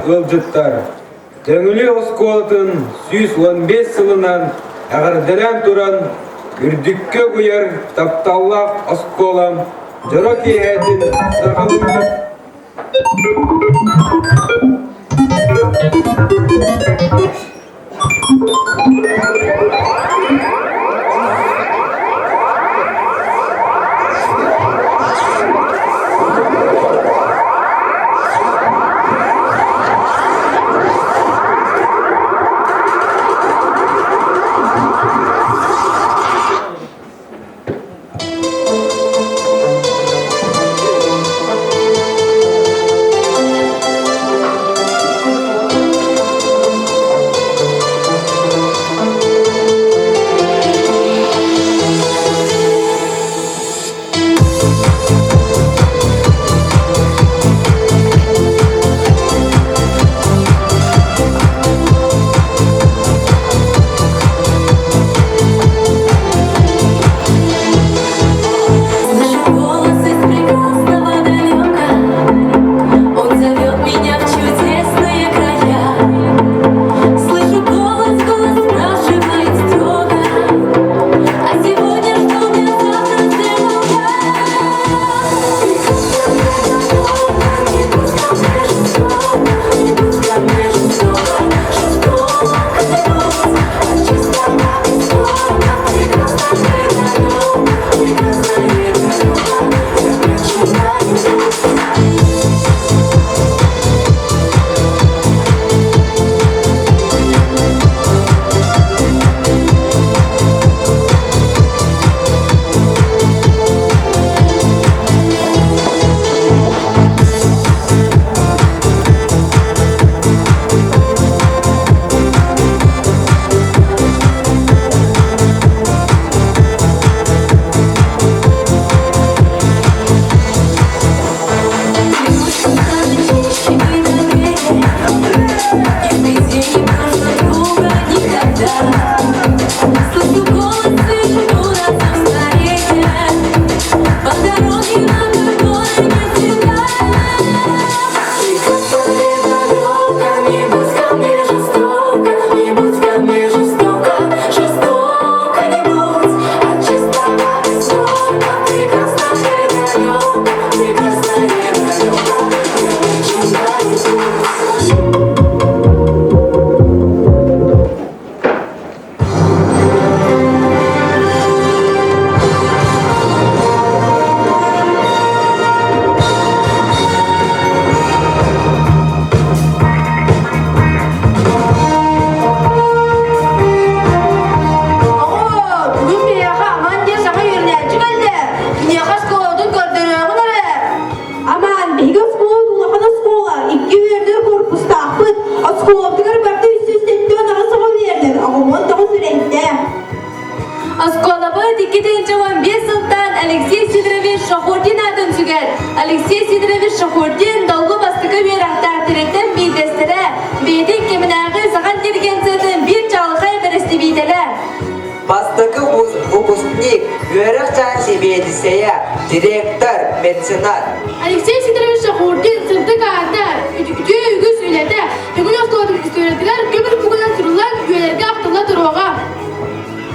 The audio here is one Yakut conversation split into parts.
ыалдьыттар, Төҥүлү оскуолатын 115 сылынан эҕэрдэлээн туран, үрдүккэ угуйар тапталлаах оскуолам дьоро киэһэтин саҕалыыбыт. Голос из прекрасного далека, Он зовет меня в чудесные края. Слышу голос, голос спрашивает строго, А сегодня что мне завтра сделал я? Не будь ко мне жестоко, не будь ко мне жестоко, жестоко не будь, а чисто По дороге на которой не всегда не будь ко мне жестоко, не будь ко мне жестоко, жестоко не будь, от чистого истока, прекрасное далеко, прекрасное далеко, я начинаю путь. Оҕо, бүгүн биһиэхэ Аман диэн саҥа үөрэнээччи кэллэ. Киниэхэ оскуолабытын көрдөрүөҕүн эрэ. Аман, биһиги оскуолабыт улахан оскуола, икки үөрдэр корпустаахпыт. Оскуолабытыгар барыта 378 оҕо үөрэнэр, оҕомон тоҕус үрэйдээх. Оскуолабыт 2015 сылтан Алексей Сидорович Шахурдин аатын сүгэр. Алексей Сидорович Шахурдин долгу бастакы үөрэхтээхтэриттэн биирдэстэрэ, бэйэтин кэминээҕи саха интеллигенциятын биир чаҕылхай бэрэстэбиитэлэ. Бастакы выпускник, үөрэх чаан сэбиэдиссэйэ, директор, меценат. Алексей Сидорович Шахурдин сырдык аата, үтүө үгүс үлэтэ Төгүл оскуолатын историятыгар көмүс бугунан суруллан үйэлэргэ ахтылла туруоҕа.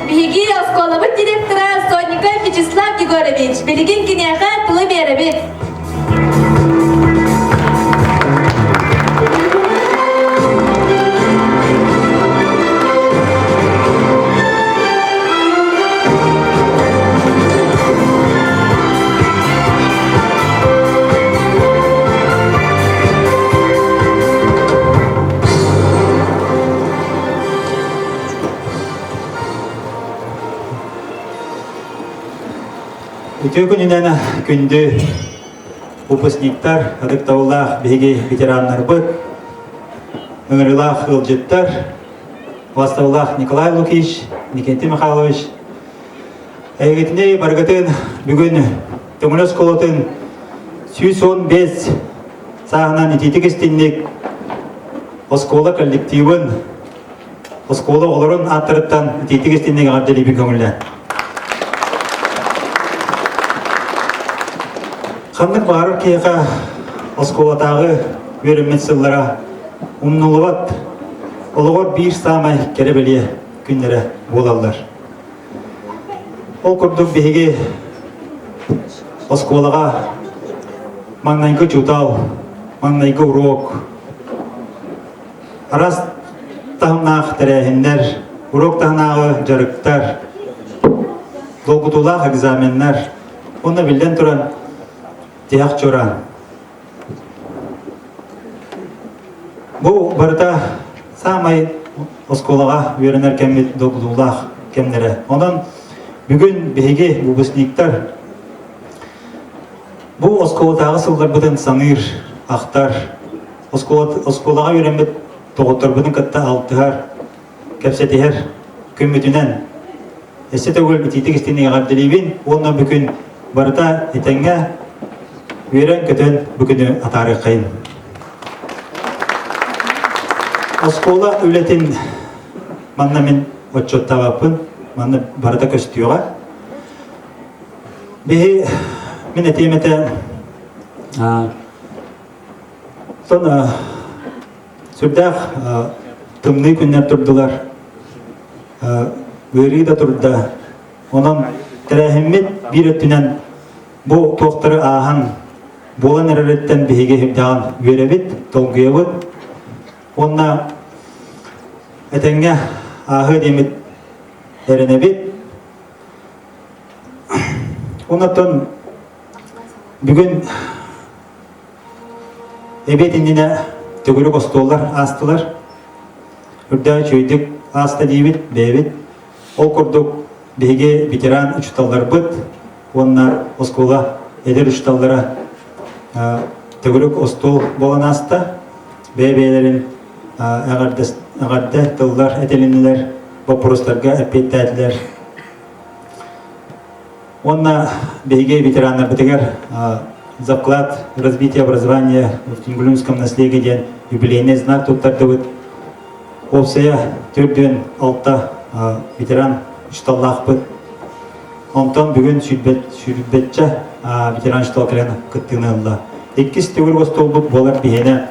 Биһиги оскуолабыт директора Сонников Вячеслав Егорович билигин киниэхэ тылы биэрэбит. Үтүө күнүнэн күндү выпускниктар, ытыктабыллаах биһиги ветераннарбыт, ыҥырыылаах ыалдьыттар, убастабыллаах Николай Лукич, Никентий Михайлович, эһигитини барыгытын бүгүн Төҥүлү оскуолатын 115 сааһынан итиитик истинник оскуола коллективын оскуола оҕолорун ааттарыттан итиитик истинник эҕэрдэлиибин көҥүллээн. Ханнык баҕарар киһиэхэ оскуолатааҕы үөрэммит сыллара умнуллубат олоҕор биир саамай кэрэ бэлиэ күннэрэ буолаллар. Ол курдук биһиги оскуолаҕа маҥнайгы учуутал, маҥнайгы уруок, араас таһымнаах тэрээһиннэр, уруок таһынааҕы дьарыктар, долгутуулаах экзаменнар уонна биллэн туран тиһэх чуораан. Бу барыта саамай оскуолаҕа үөрэнэр кэммит долгутуулаах кэмнэрэ. Онон бүгүн биһиги выпускниктар бу оскуолатааҕы сылларбытын саныыр, ахтар, оскуолаҕа үөрэммит доҕотторбутун кытта алтыһар, кэпсэтиһэр күммүтүнэн өссө төгүл итиитик истиҥник эҕэрдэлиибин уонна бүгүн барыта этэҥҥэ үөрэн-көтөн бу күнү атаарыаххайын. Оскуола үлэтин манна мин отчуоттаабаппын, манна барыта көстүөҕэ. Биһи мин этиэм этэ Сон сүрдээх тымныы күннэр турдулар, ыарыы да турда. Онон тэрээһиммит биир өттүнэн бу туохтары ааһан буолан эрэриттэн биһиги сүрдээҕин үөрэбит, долгуйабыт. Уонна этэҥҥэ ааһыа диэммит эрэнэбит. Оннотон бүгүн Эбиэт иннинэ төгүрүк остуоллар аастылар. Үрдээх үчүгэйдик ааста диибит, бэйэбит. Ол курдук биһиги ветеран учууталларбыт уонна оскуола эдэр учууталлара төгүрүк остуол буолан ааста. Бэйэ-бэйэлэрин эҕэрдэ тыллар этилиннилэр, боппуруостарга эппиэттээтилэр. Уонна биһиги ветераннарбытыгар за вклад в развитие образования в Тюнгулюнском наследии диэн юбилейный знак туттардыбыт. Уопсайа 46 ветеран учууталлаахпыт. Онтон бүгүн сүүрбэччэ ветеран учуутал кэлэн кыттыыны ылла. Иккис төгүрүк остуолбут буолар биһиэнэ.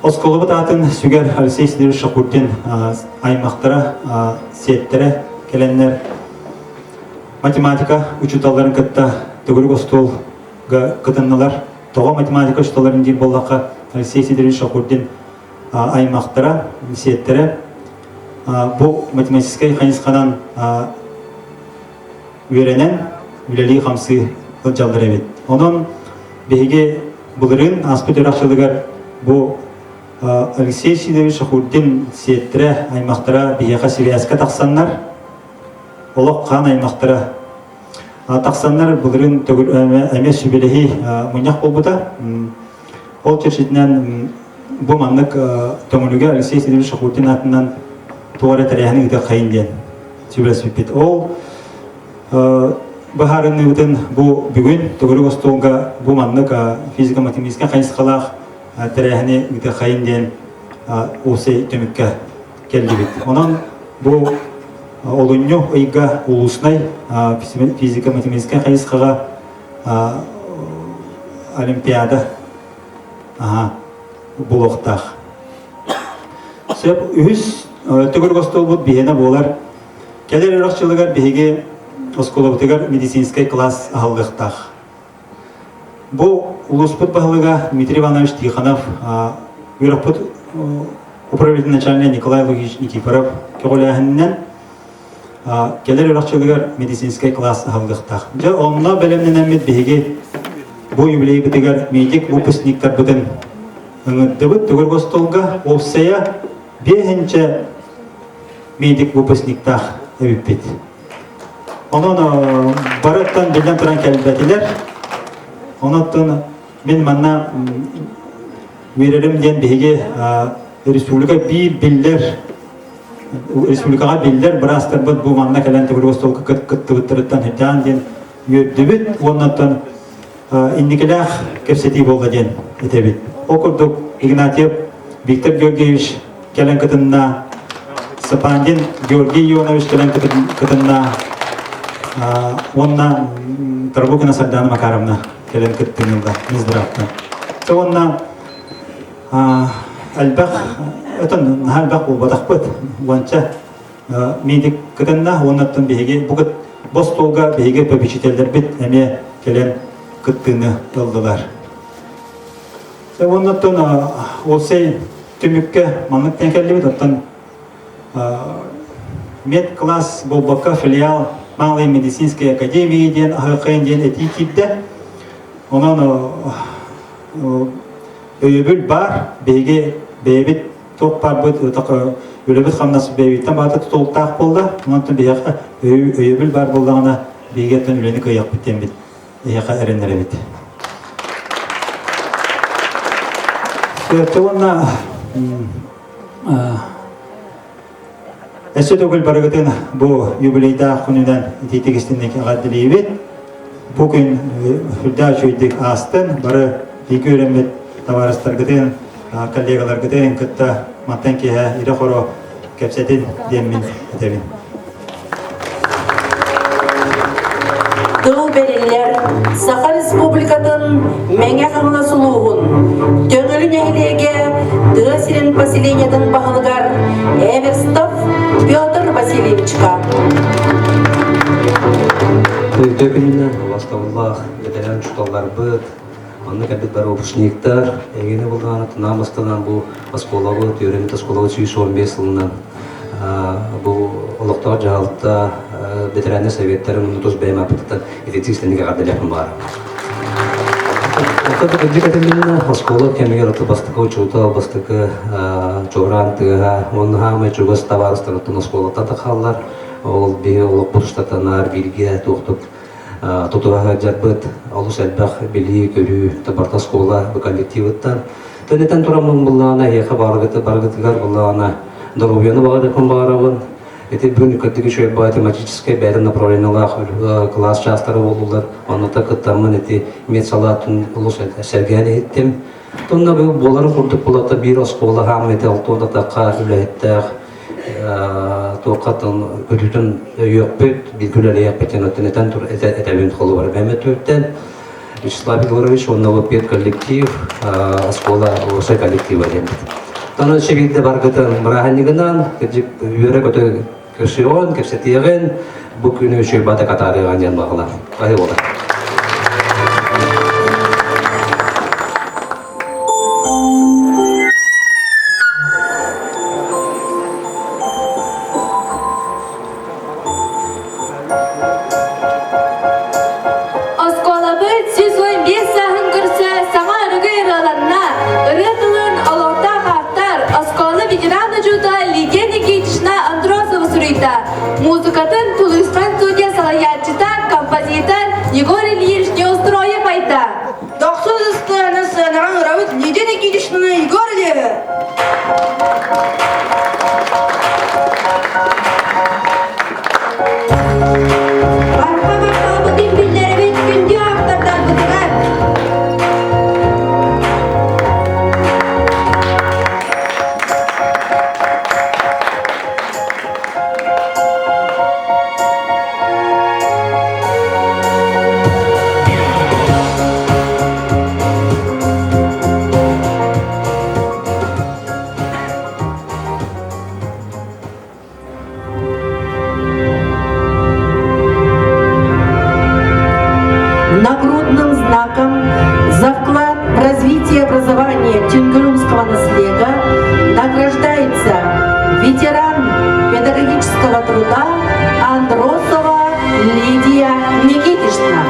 Оскуолабыт аатын сүгэр Алексей Сидорович Шакурдин аймахтара, сиэттэрэ кэлэннэр математика учууталларын кытта төгүрүк остуолга кытыннылар. Тоҕо математика учууталларын диир буоллахха, Алексей Сидорович Шакурдин аймахтара, сиэттэрэ бу математическай хайысханан үөрэнэн үлэлии-хамсыы сылдьаллар эбит. Онон биһиги былырыын ааспыт үөрэх сылыгар бу Алексей Сидорович Шахурдин сиэттэрэ, аймахтара биһиэхэ сибээскэ тахсаннар, олох хаан аймахтара тахсаннар былырыын эмиэ сүбэлэһии мунньах буолбута. Ол чэрчитинэн бу маннык Төҥүлүгэ Алексей Сидорович Шахурдин аатынан туох эрэ тэрээһин ыытыаххайын диэн сүбэлэспиппит. Ол быһаарыныыбытын бу бүгүн төгүрүк остуолга бу маннык физико-математическай хайысхалаах тэрээһини ыытыаххайын диэн уопсай түмүккэ кэллибит. Онон бу олунньу ыйга улуснай физико-математическай хайысхаҕа олимпиада буолуохтаах. Сөп үһүс төгүрүк остуолбут биһиэнэ буолар. Кэлэр үөрэх дьылыгар биһиги оскуолабытыгар медицинскэй класс аһыллыахтаах. Бу улууспут баһылыга Дмитрий Иванович Тихонов, үөрэхпит управлениетын начальнига Николай Лукич Никифоров көҕүлээһининэн кэлэр үөрэх дьылыгар медицинскэй класс аһыллыахтаах. Дьэ, онно бэлэмнэнэммит биһиги бу юбилейбытыгар медик выпускниктарбытын ыҥырдыбыт төгүрүк остуолга уопсайа биэһинчэ медик выпускниктаах эбиппит. Онон барыттан биллэн туран кэлбэтилэр. Онон мин манна үөрэрим диэн биһиги республика биир биллэр республикаҕа биллэр быраастарбыт бу манна кэлэн төгүрүк остуолга кыттыбыттарыттан үрдээн диэн үөрдүбүт уонна оттон инникилээх кэпсэтии буолла диэн этэбит. Ол курдук Игнатьев Виктор Георгиевич кэлэн кытынна, Сапандин Георгий Ионович кэлэн кытынна уонна Тарабукина Сардана Макаровна кэлэн кыттыҥылла Минздравтан. Уонна. Элбэх, өтөн наһаа элбэх буолбатахпыт. Уонча медик кытынна, уоннаттан биһиги бу бу остуолга биһиги попечителлэрбит эмиэ кэлэн кыттыыны ыллылар. Уоннаттан уопсай түмүккэ маннык тэн кэллибит, оттон мед-класс буолбакка филиал Малой медицинской академии диэн аһыаххайын диэн этии киирдэ. Онон өйөбүл баар, биһиги бэйэбит туох баарбыт үлэбит-хамнас бэйэбиттэн баата тутулуктаах буолла. Онон биһиэхэ өйөбүл баар буоллаҕына, биһиги үлэни кыайыахпыт диэммит эһиэхэ эрэннэрэбит. Сөптө уонна Өссө төгүл барыгытын бу юбилейдаах күнүнэн итиитик истинник эҕэрдэлиибит. Бу күн үрдээх үчүгэйдик аастын. Бары бииргэ үөрэммит табаарыстаргытын, коллегаларгытын кытта мантан киэһэ ирэ-хоро кэпсэтин диэммин этэбин. Тыл бэриллэр Саха Республикатын Мэҥэ Хаҥалас улууһун Төҥүлү нэһилиэгэ тыа сирин поселениетын баһылыгар Эверстов Петр Васильевичка. Үтүө күнүнэн убастабыллаах бэтэрээн учууталларбыт, манна кэлбит бары выпускниктар, эйгэни булдаҕына тынаан бастанан бу оскуолабыт, үөрэммит оскуолабыт 115 сылынан бу олохтоох дьаһалта ветераннар советтарын уонна тус бэйэм ааппытыттан ититик истэнник эҕэрдэлиэхпин баҕарабын. Оттон кырдьык этилиннэ, оскуола кэмигэр ото бастакы учуутал, бастакы чуораан тыаһа, уонна хаамай чугас табаарыстарыттан оскуолаттан тахаллар. Ол биһи олохпут устатанаар бииргэ туохтук тутуһа сылдьарбыт олус элбэх билии-көрүү барыта оскуола коллективыттан. Тэнитэн тураммын буллаҕына эһиэхэ барыгытыгар буллаҕына доруобуйаны баҕарыахпын баҕарабын. Ити бүгүн кырдык үчүгэй баҕа тематическай бэйэтин направлениелаах кылаас чаастара буоллулар. Онно кыттаммын ити медсалаатын олус сэргээн иһиттим. Тонна бу буоларын курдук булата биир оскуола хааммыта алтуон атахха үлэһиттээх туоххатын өрүүтүн өйүөхпүт, бииргэ үлэлиэхпит оттон этэн этэбин холобура бэмэтүүттэн Вячеслав Егорович уонна вот коллектив оскуола уопсай коллектива диэммит. Тонон өссө биирдэ баргытын бырааһынньыгынан үөрэ-көтө көрсүөҕүн, кэпсэтиэҕин, бу күнү үчүгэй бата катаарыаҕын диэн баҕалар. Аһы буолар. Оскуолабыт 115 сааһын көрсө саҥа өрөгөй ырыаланна. Ырыа тылын олохтоох автор, оскуола ветеран учуутала Лидия Никитична Андросова суруйда. Музыкатын Тулуйхан студия салайааччыта, композитор Егор Ильич Неустроев айда. Дохсун ыстыаны сыанаҕа ырабыт Лидия Никитичнаны Егор Ильевы. Барха махталбытын биллэрэбит күндү автордарбытыгар. Нагрудным знаком за вклад в развитие образования Тюнгюрумского наслега награждается ветеран педагогического труда Андросова Лидия Никитична.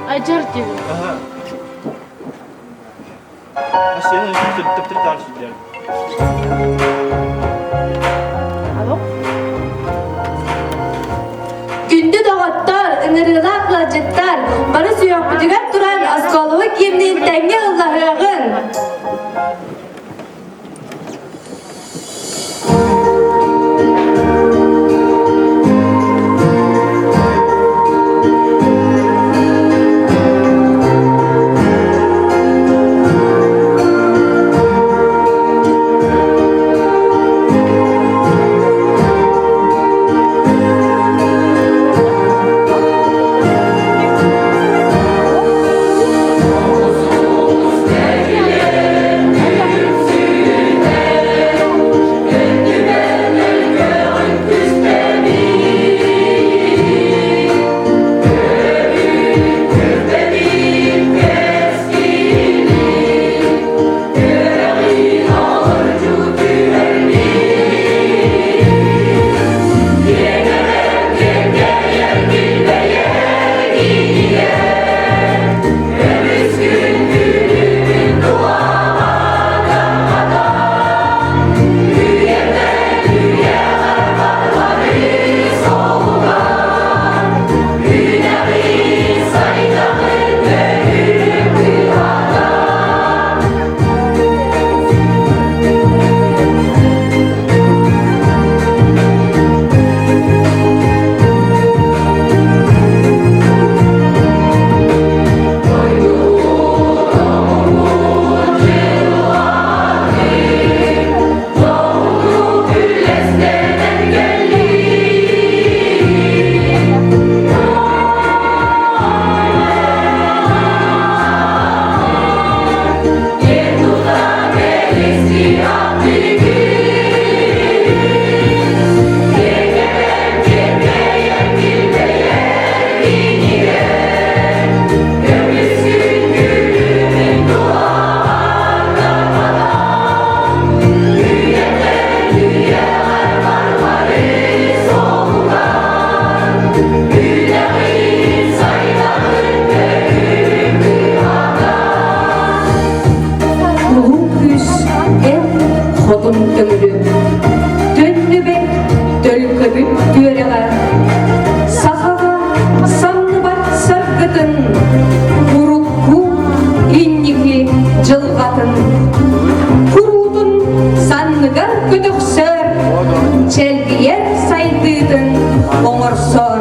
Ажар диэн. Ага. ыалдьыттар, бары сүһүөхпүтүгэр туран оскуолабыт гимнин тэҥҥэ ыллаһыаҕын! Улуу күүс эн хотун төҥүлү Төннүбэт төлкөбүт түөрэҕэ Сахаҕа самныбат саргытын Урукку инники дьылҕатын Куруутун санныгар көтөхсөр Чэлгийэр сайдыытын оҥорсор.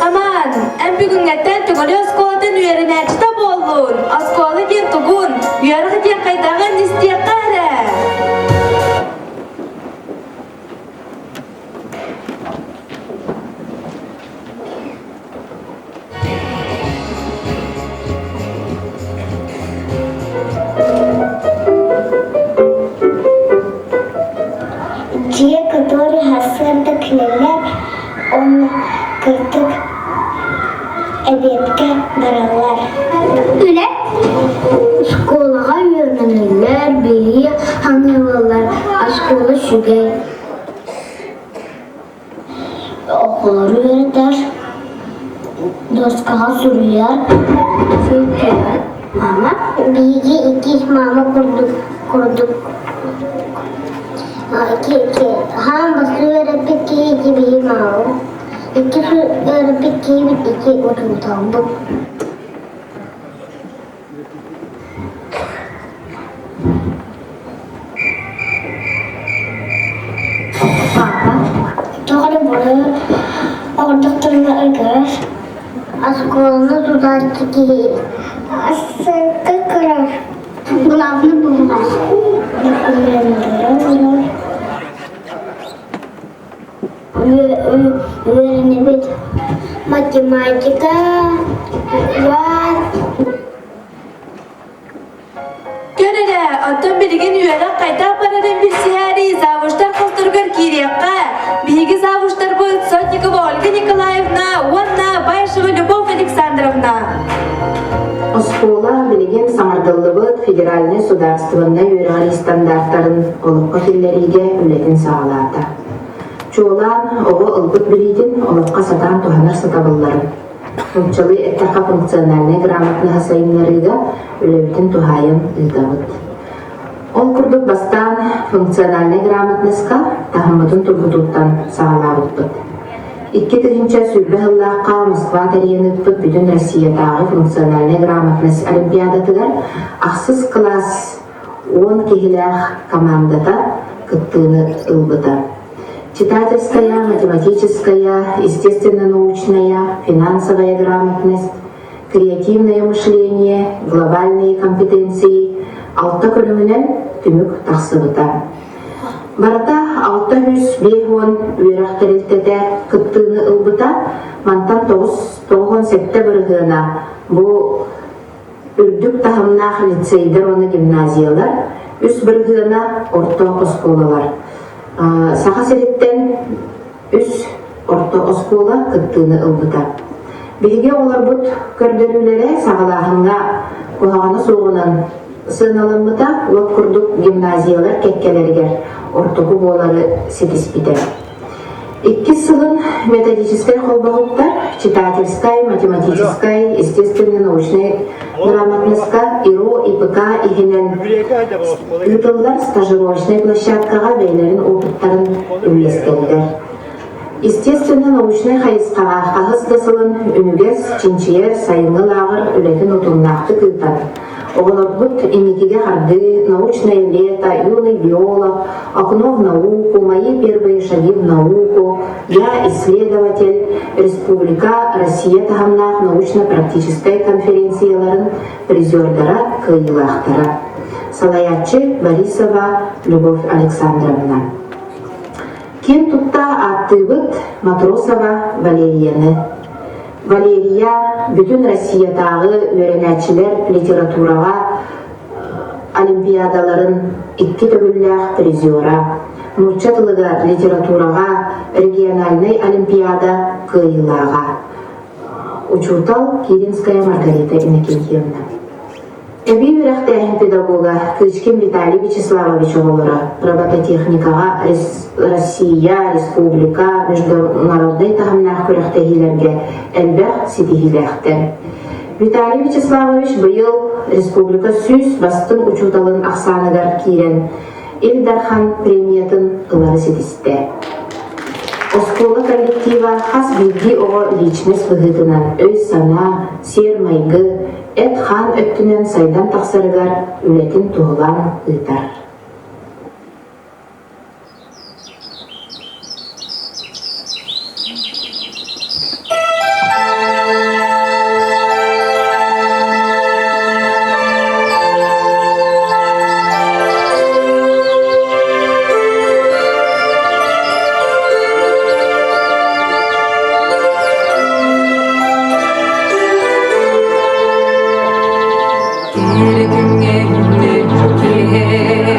Аман, эн бүгүҥҥэттэн Түҥүлү оскуолатын үөрэнээччитэ буоллун. Оскуола диэн тугун, үөрэх диэн хайдаҕын истиэххэ эрэ. Дьиэ который сарсыарда кэлэллэр уонна кырдьык эбиэткэ бараллар. Үлэ Школаҕа үөрэнэллэр, билии хаҥыылаллар, оскуола үчүгэй. Оҕолору үөрэтэр, доскаҕа суруйар, Мама, биһиги иккис мама курдук курдук хаан бастыы үөрэппит киһи ити биһи маалым иккис үөрэппит киһибит ити учууталбыт. Папа. буруйу оҥордохторуна ыҥырар. Оскуоланы тутааччы киһи сырка көрөр. Главный булмас. Документары көрөр. Үөрэнэбит. Математика, Көр эрэ, оттон билигин үөрэх хайдах барарын билсиһээри завуштар хосторугар киириэххэ. Биһиги завуштарбыт Сотникова Ольга Николаевна уонна Баишева Любовь Александровна. Оскуола билигин саҥардыллыбыт федеральнай судаарыстыбаннай үөрэҕирии стандартарын олоххо киллэриигэ үлэтин саҕалаата. Чуолаан, оҕо ылбыт билиитин олоххо сатаан туһанар сатабылларын, Нууччалыы эттэххэ функциональнай грамотноһы сайыннарыыга үлэбитин туһаайан ыытабыт. Ол курдук бастаан функциональнай грамотноска таһыммытын тургутууттан саҕалаабыппыт. 2020 сыллаахха Москва тэрийэн ыыппыт Бүтүн Россиятааҕы функциональнай грамотность олимпиадатыгар ахсыс кылаас 10 киһилээх командата кыттыыны ылбыта. Читательская, математическая, естественно-научная, финансовая грамотность, креативное мышление, глобальные компетенции алта көрүҥүнэн түмүк тахсыбыта. Барыта 650 үөрэх тэрилтэтэ кыттыыны ылбыта, мантан 997 бырыһыана бу үрдүк таһымнаах лицейдэр уонна гимназиялар, үс бырыһыана орто оскуолалар. Саха сириттэн үс орто оскуола кыттыыны ылбыта. Биһиги оҕолорбут көрдөрүүлэрэ саҕалааһыҥҥа куһаҕана суоҕунан сыаналаммыта, лоп курдук гимназиялар кэккэлэригэр ортоку буолары ситиспитэ. Иккис сылын методическай холбоһуктар читательскай, математическай, естественно-научнай грамотноска ИРО, ИПК иһинэн ыытыллар стажировочнай площадкаҕа бэйэлэрин опыттарын үллэстэллэр. Естественно-научнай хайысхаҕа хаһыс да сылын үнүгэс, чинчийэр сайыҥҥы лааҕыр үлэтин утумнаахтык ыытар. Оҕолорбут инникигэ хардыы, научное лето, юный биолог, окно в науку, мои первые шаги в науку, я исследователь, республика Россия таһымнаах научно-практическай конференцияларын призердара, кыайыылаахтара. Салайааччы Борисова Любовь Александровна. Киэн тутта ааттыыбыт Матросова Валерияны. Валерия бүтүн Россиятааҕы үөрэнээччилэр литератураҕа олимпиадаларын икки төгүллээх призера, нуучча тылыгар литератураҕа региональнай олимпиада кыайыылааҕа, учуутал Киринская Маргарита Иннокентьевна. Эбии үөрэхтээһин педагога Кычкин Виталий Вячеславович оҕолоро робототехникаҕа Россия, республика, международнай таһымнаах күрэхтэһиилэргэ элбэх ситиһиилээхтэр. Виталий Вячеславович быйыл республика 100 бастыҥ учууталын ахсааныгар киирэн Ил Дархан премиятын ылары ситистэ. Оскуола коллектива хас биирдии оҕо личность быһыытынан өй-санаа, сиэр-майгы, эт-хаан өттүнэн сайдан тахсарыгар үлэтин туһулаан ыытар. Киһи күҥҥэ киһи.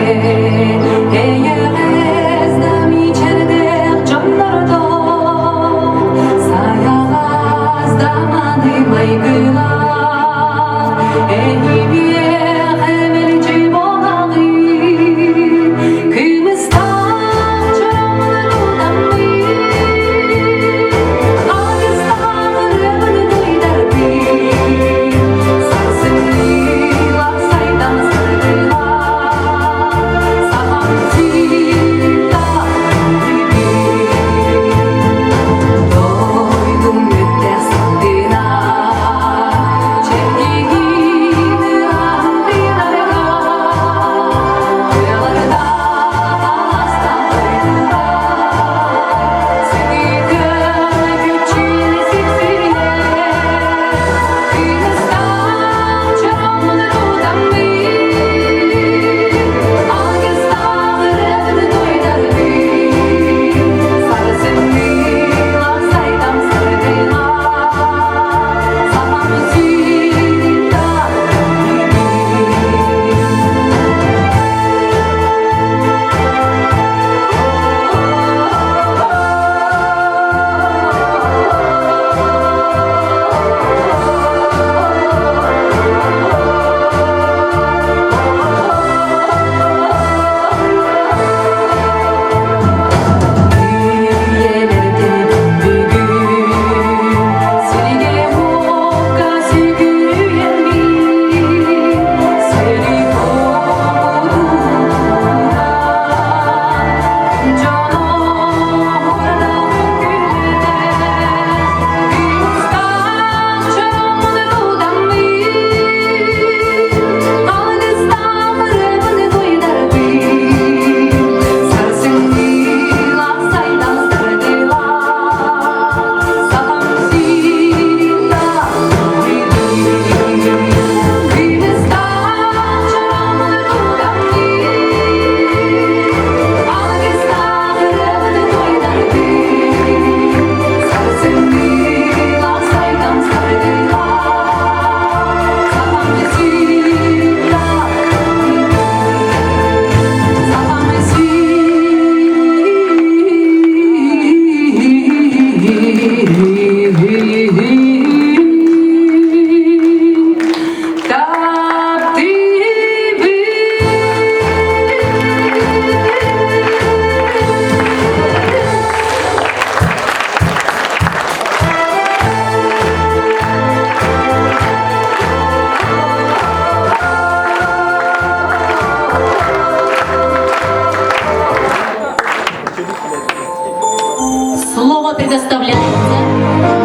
Слово предоставляется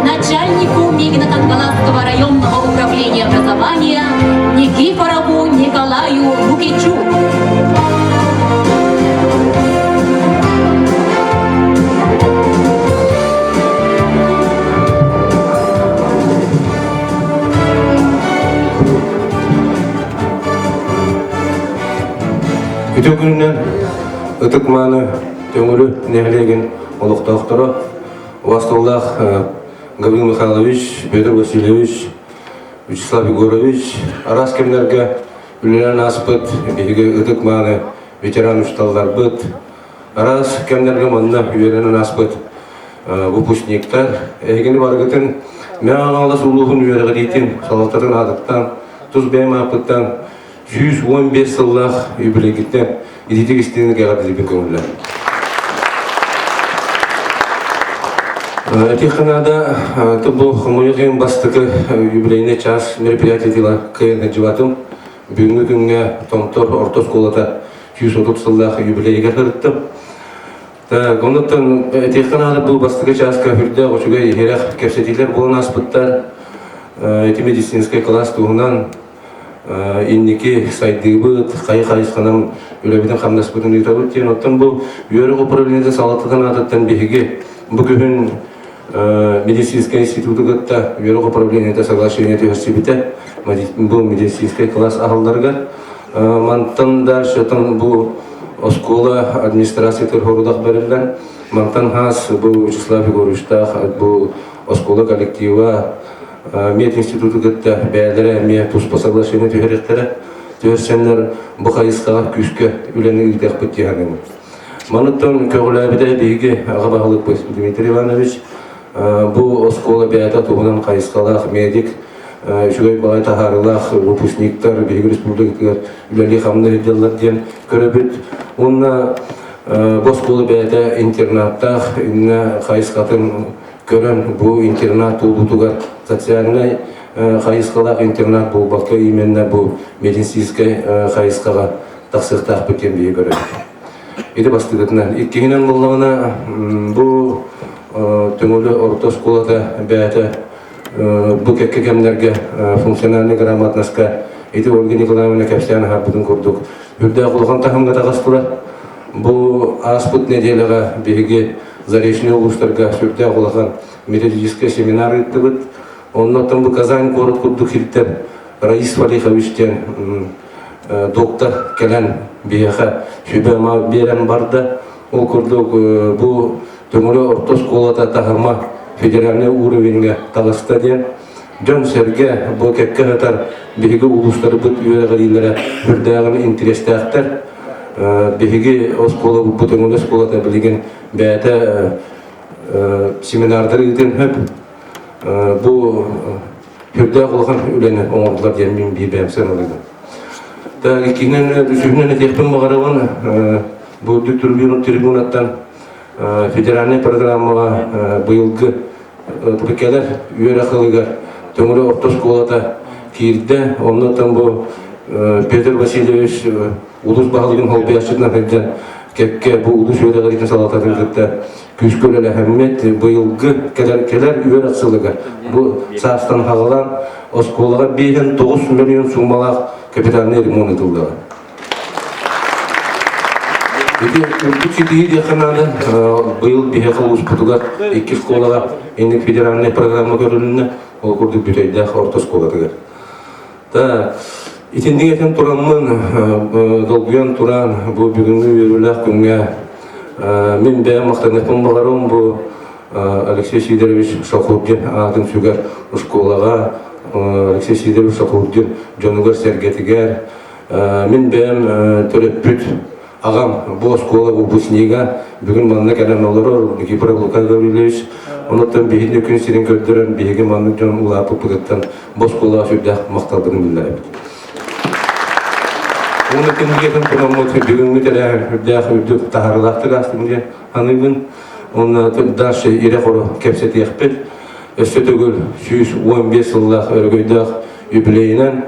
начальнику Мегино-Кангаласского районного управления образования Никифорову Николаю Лукичу. Үтүө күнүнэн ытык-мааны Төҥүлү нэһилиэгин олохтоохторо убастабыллаах Гаврил Михайлович, Петр Васильевич, Вячеслав Егорович араас кэмнэргэ үлэлээн ааспыт биһиги ытык-мааны ветеран учууталларбыт, араас кэмнэргэ манна үөрэнэн ааспыт выпускниктар, эһигини барыгытын Мэҥэ Хаҥалас улууһун үөрэҕириитин салалтатын аатыттан, тус бэйэм ааппыттан 115 сыллаах юбилейгиттэн ититик истиҥник эҕэрдэлиибин көҥүллэр. Этиэххэ наада, бу хомойуох иһин бастакы юбилейный час мероприятиетыгар кыайан сылдьыбатым. Бүгүҥҥү күҥҥэ Томтор орто оскуолата 130 сыллаах юбилейыгар сырыттым. Так, онуттан этиэххэ наада бу бастакы чааска үрдээх үчүгэй иһирэх кэпсэтиилэр буолан ааспыттар. Ити медицинскэй кылаас туһунан инники сайдыыбыт, хайы хайысханан үлэбитин-хамнаспытын ыытабыт диэн. Оттон бу үөрэх управлениетын салалтатын аатыттан биһиги бу күһүн медицинскэй институту кытта үөрэх управлениета соглашение түһэрсибитэ. Бу медицинскэй класс аһылларыгар. Мантан дальше бу оскуола администрациятыгар хорудах бэриллэн, мантан хаас бу Вячеслав Егоровичтаах бу оскуола коллектива мединституту кытта бэйэлэрэ эмиэ туспа соглашение түһэриэхтэрэ. Түһэрсэннэр бу хайысхаҕа күүскэ үлэни ыытыахпыт дии саныыбын. Маныттан көҕүлээбитэ биһиги аҕа баһылыкпыт Дмитрий Иванович бу оскуола бэйэтэ туһунан хайысхалаах медик, үчүгэй баҕайы таһаарыылаах выпускниктар биһиги республикатыгар үлэлии-хамныы сылдьаллар диэн көрөбүт. Уонна бу оскуола бэйэтэ интернаттаах иннэ хайысхатын көрөн бу интернат буолуутугар социальнай хайысхалаах интернат буолбакка именно бу медицинскэй хайысхаҕа тахсыахтаахпыт диэн биһиги көрөбүт. Ити бастакытынан. Иккиһинэн буоллаҕына бу Төҥүлү орто оскуолата бэйэтэ бу кэккэ кэмнэргэ функциональнай грамотноска ити Ольга Николаевна кэпсээн аһарбытын курдук үрдээх улахан таһымҥа таҕыстылар. Бу ааспыт нэдиэлэҕэ биһиги Заречный улуустарга сүрдээх улахан методическай семинар ыыттыбыт. Оннуттан бу Казань куорат курдук сиртэн Раис Валихович диэн доктор кэлэн биһиэхэ сүбэ-ама биэрэн барда. Ол курдук бу Төҥүлү орто оскуолата таһыма федеральнай уровеньҥа таҕыста диэн дьон-сэргэ бу кэккэ сытар биһиги улуустарбыт үөрэҕириилэрэ сүрдээҕин интириэстээхтэр. Биһиги оскуолабыт Төҥүлү оскуолата билигин бэйэтэ семинардары ыытын сөп. Бу сүрдээх улахан үлэни оҥордулар диэн мин биир бэйэм сыаналыыбын. Так, иккиһинэн, үсүһүнэн этиэхпин баҕарабын, бу үрдүк трибунаттан федеральнай программаҕа быйылгы кэлэр үөрэх ылыгар Төҥүлү орто оскуолата киирдэ. Оннуттан бу Петр Васильевич улуус баһылыгын солбуйааччытынан сылдьан кэккэ бу улуус үөрэҕириитин салалтатын кытта күүскэ үлэлэһэммит быйылгы кэлэр кэлэр үөрэх сылыгар бу саастан хаҕалаан оскуолаҕа 5,9 миллион суумалаах капитальный ремонт ыытыллыаҕа. Ити үрдүк ситиһии диэххэ наада. Быйыл биһиэхэ улууспутугар икки школаҕа инник федеральнай программа көрүлүннэ. Ол курдук Бүтэйдээх орто оскуолатыгар. Та итинник этэн тураммын, долгуйан туран бу бүгүҥҥү үөрүүлээх күҥҥэ мин бэйэм махтаныахпын баҕарабын бу Алексей Сидорович Шахурдин аатын сүгэр оскуолаҕа Алексей Сидорович Шахурдин дьонугар-сэргэтигэр Мин бэйэм төрөппүт аҕам бу оскуола выпускнига бүгүн манна кэлэн олорор Никифоров Лука Гаврильевич. Онуттан биһиги күн сирин көрдөрөн биһиги маннык дьон улааппыппытыттан бу оскуолаҕа сүрдээх махталбытын биллэрэбит. Уонна кинигэтин тураммыт бүгүҥҥү тэрээһин үрдээх үрдүк таһаарыылаахтык аастын диэн саныыбын. Уонна дальше ирэ-хоро кэпсэтиэхпит. Өссө төгүл 115 сыллаах өрөгөйдөөх юбилейынан.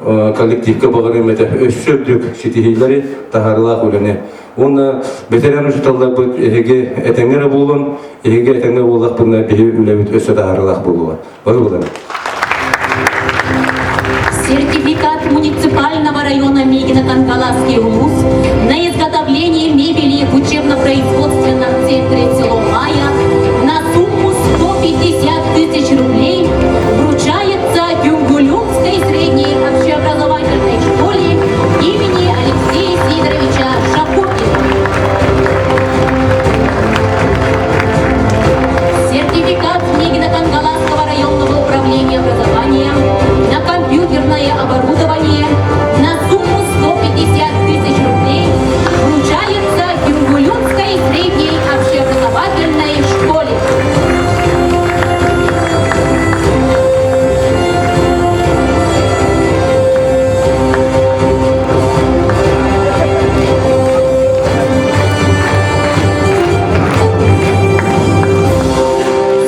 коллективка баҕарыам этэ өссө үрдүк ситиһиилэри, таһаарыылаах үлэни. Уонна бэтэрээн учууталларбыт эһиги этэҥҥэ эрэ буолун, эһиги этэҥҥэ буоллахпытына биһи үлэбит өссө таһаарыылаах буолуоҕа. Бары буолан. Сертификат муниципального района Мегино-Кангаласский улус на изготовление мебели в учебно-производственном центре село Мая на сумму 150 тысяч рублей вручается Юнгулюмской средней общеобразовательной школе имени Алексея Сидоровича Шапокина. Сертификат Мегино-Кангаласского районного управления образования на компьютерное оборудование на сумму 150 тысяч рублей вручается Юнгулюнской средней общеобразовательной школе.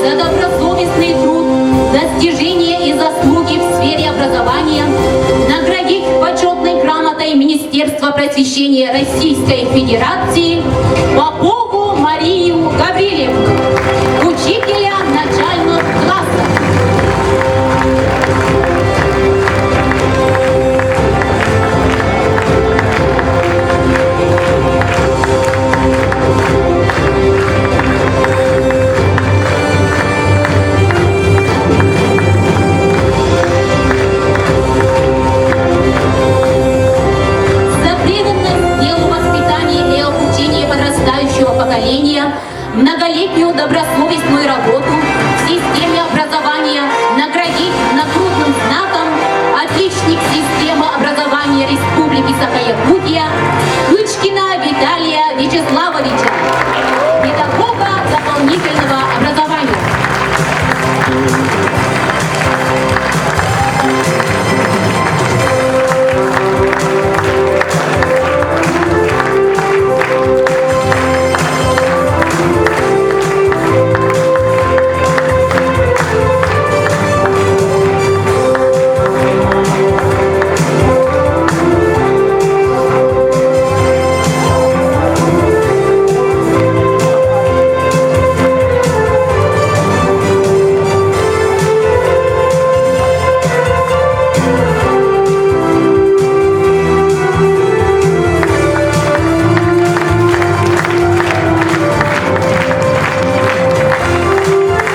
За добросовестный труд, достижения и заслуги в сфере образования наградить почетной грамотой Министерства просвещения Российской Федерации Попову Марию Гаврилевну, учителя начальных классов. За преданность делу воспитания и обучения подрастающего поколения, многолетнюю добросовестную работу в системе образования наградить нагрудным знаком отличник системы образования Республики Саха-Якутия Кычкина Виталия Вячеславовича, педагога дополнительного образования.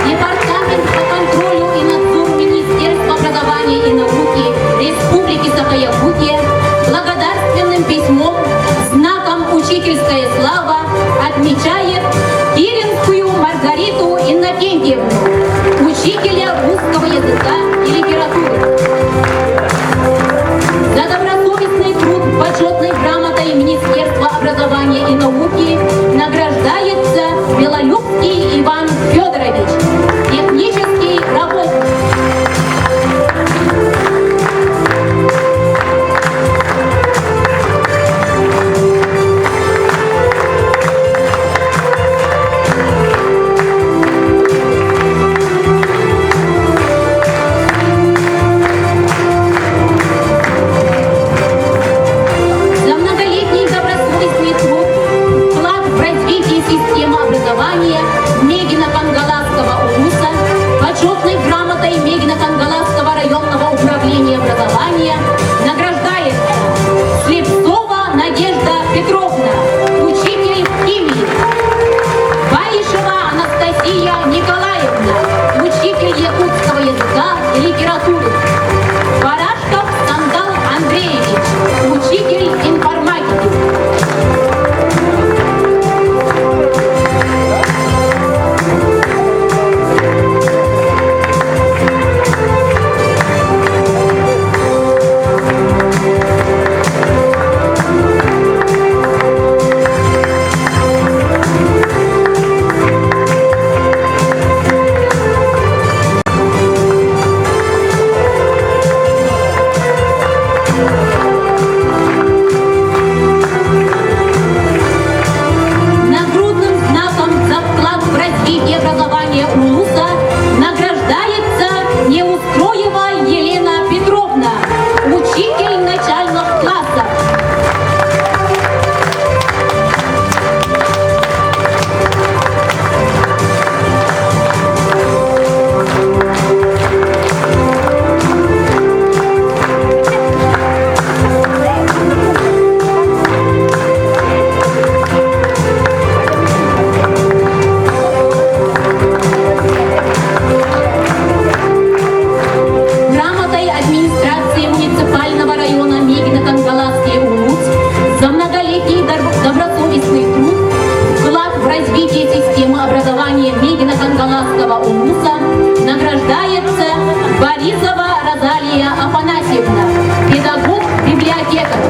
Департамент по контролю и надзору Министерства образования и науки Республики Саха-Якутия благодарственным письмом, знаком «Учительская слава» отмечает Киринскую Маргариту Иннокентьевну, учителя русского языка и литературы. За добросовестный труд почетной грамотой Министерства образования и науки награждается Белолюбский Иван Федорович, технический работник. За многолетний добросовестный труд, вклад в развитие системы образования Мегино-Кангаласского улуса награждается Борисова Розалия Афанасьевна, педагог-библиотекарь.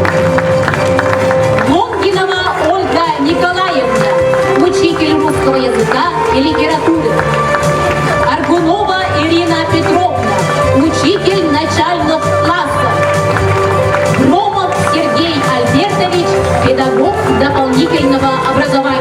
Лонгинова Ольга Николаевна, учитель русского языка и литературы. Аргунова Ирина Петровна, учитель начальных классов. Громов Сергей Альбертович, педагог дополнительного образования.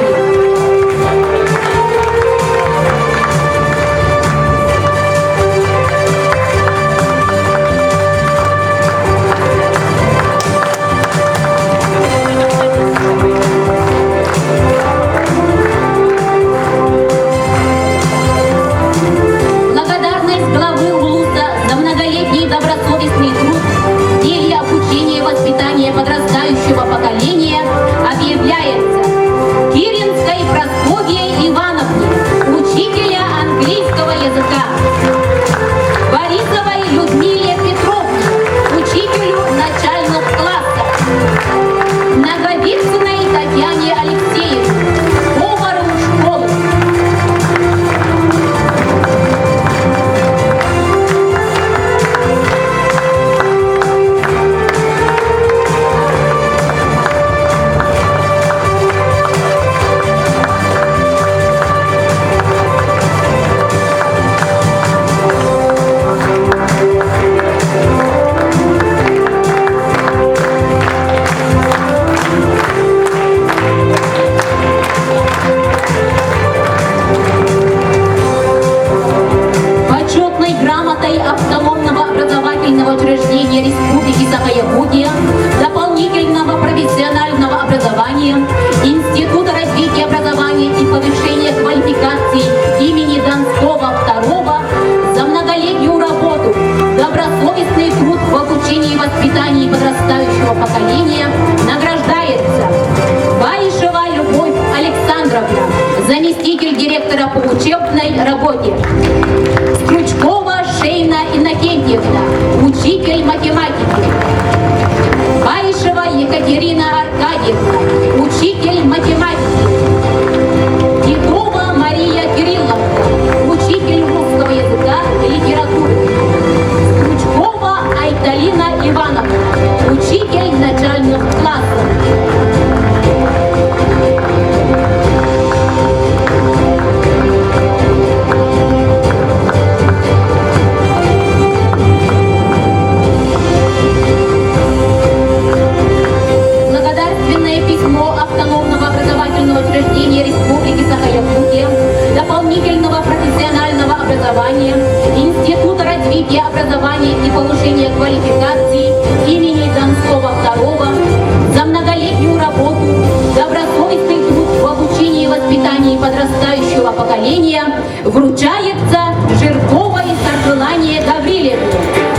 Благодарность главы Улуса за многолетний добросовестный труд в деле обучения и воспитания подрастающего поколения объявляется Киринской Прасковьей Ивановне, учителя английского языка, Борисовой Людмиле Петровне, учителю начальных классов, Наговицыной Татьяне Алексеевне, повару школы. Почетной грамотой автономного образовательного учреждения Республики Саха-Якутия, дополнительного профессионального образования, Института развития образования и повышения квалификации имени Донского II за многолетнюю работу, добросовестный труд в обучении и воспитании подрастающего поколения награждается Баишева Любовь Александровна, заместитель директора по учебной работе. Стручкова Шейна Иннокентьевна, учитель математики. Баишева Екатерина Аркадьевна, учитель математики. Титова Мария Кирилловна, учитель русского языка и литературы. Стручкова Айталина Ивановна, учитель начальных классов. Благодарственное письмо автономного образовательного учреждения Республики Саха-Якутия, дополнительного профессионального образования, Института развития образования и повышения квалификации имени Донского II за многолетнюю работу, добросовестный труд в обучении и воспитании подрастающего поколения вручается Жирковой Саргылане Гаврилевне,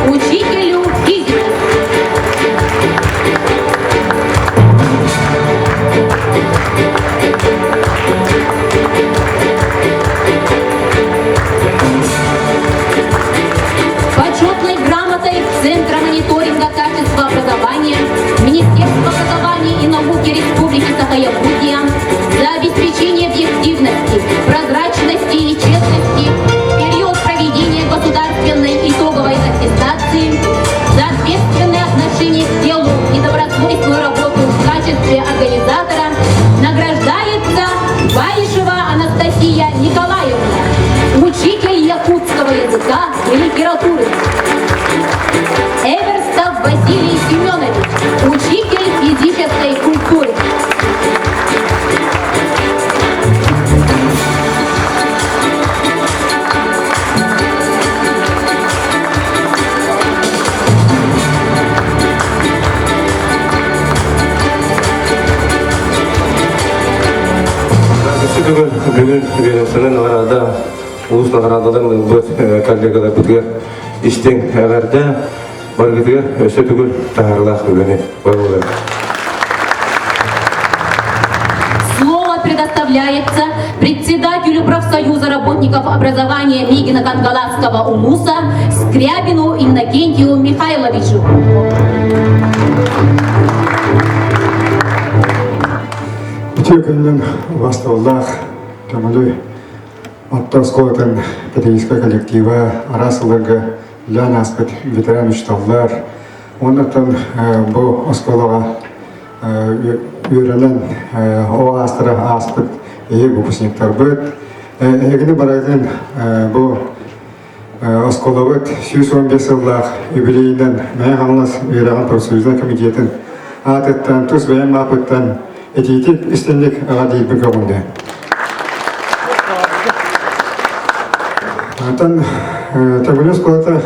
учителю физики. Почетной грамотой Центра мониторинга качества образования Министерства образования и науки Республики Саха-Якутия за обеспечение объективности, прозрачности и честности в период проведения государственной итоговой аттестации, за ответственное отношение к делу и добросовестную работу в качестве организатора награждается Баишева Анастасия Николаевна, учитель якутского языка и литературы. Эверстов Василий Семенович, учитель физической культуры. Бүгүн бүгүн ведомствоны наҕараада улуус наҕараадаларын ылбыт коллегаларбытыгар истиҥ эҕэрдэ баргытыгар өссө төгүл таһаарылаах үлэни баҕалар. Слово предоставляется председателю профсоюза работников образования Мигина-Кангаласского УЛУСа Скрябину Иннокентию Михайловичу. Үтүө күнүнэн убастабыллаах көҥүлү Орто оскуолатын педагогическай коллектива араас сылларга үлэлээн ааспыт ветеран учууталлар уонна бу оскуолаҕа үөрэнэн ол аастара ааспыт эһиги выпускниктарбыт эһигини барытын бу оскуолабыт 115 сыллаах юбилейынан Мэҥэ Хаҥалас үөрэҕин профсоюзнай комитетын аатыттан тус бэйэм ааппыттан итиитик истинник эҕэрдиирбин көҕүллэ. Онтон Төҥүлү оскуолата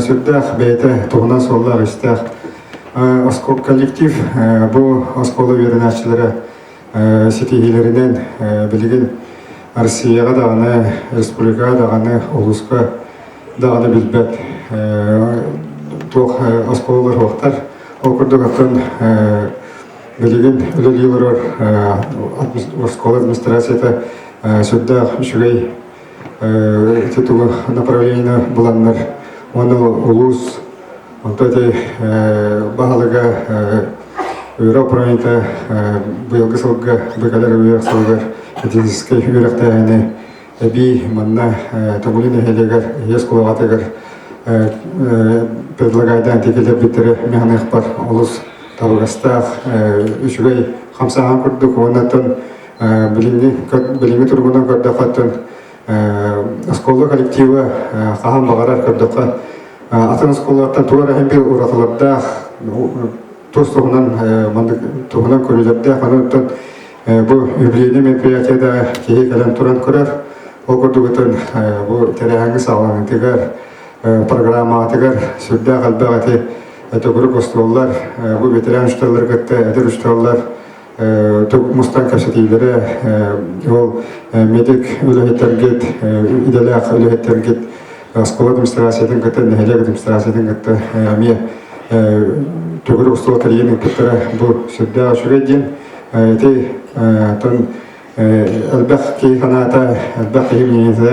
сүрдээх бэйэтэ туһунан суоллаах-истээх коллектив бу оскуола үөрэнээччилэрэ ситиһиилэринэн билигин Россияҕа даҕаны, республикаҕа даҕаны, улууска даҕаны билбэт туох оскуолалар суохтар. Ол курдук оттон билигин үлэлии олорор оскуола администрацията сүрдээх үчүгэй тутулу направление буланнар уонна улуус онто ити баһылыга үөрэх управлениета быйылгы сылга быкалар үөрэх сылыгар физическэй үөрэхтээһини эбии манна Төҥүлү нэһилиэгэр ийэ оскуолаҕатыгар предлагайдаан тикилэрбиттэрэ механыахпар олус табыгастаах үчүгэй хамсааһын курдук уонна билиҥҥи билиҥҥи туругунан көрдөххө оскуола коллектива хаһан баҕарар көрдөххө атын оскуолалартан туох эрэ биир уратылардаах тус туһунан маннык туһунан көрүүлэрдээх онон бу юбилейный мероприятиеда киһи кэлэн туран көрөр ол курдугутун бу тэрээһиҥҥэ саҕаланыытыгар программатыгар сүрдээх элбэх эти төгүрүк остуоллар бу ветеран учууталлары кытта эдэр учууталлар мустан кэпсэтиилэрэ ол медик үлэһиттэргит идэлээх үлэһиттэргит оскуола администрациятын кытта нэһилиэк администрациятын кытта эмиэ төгүрүк остуол тэрийэн ыыппыттара бу сүрдээх үчүгэй диэн ити тон элбэх киһи санаата элбэх киһи мнениетэ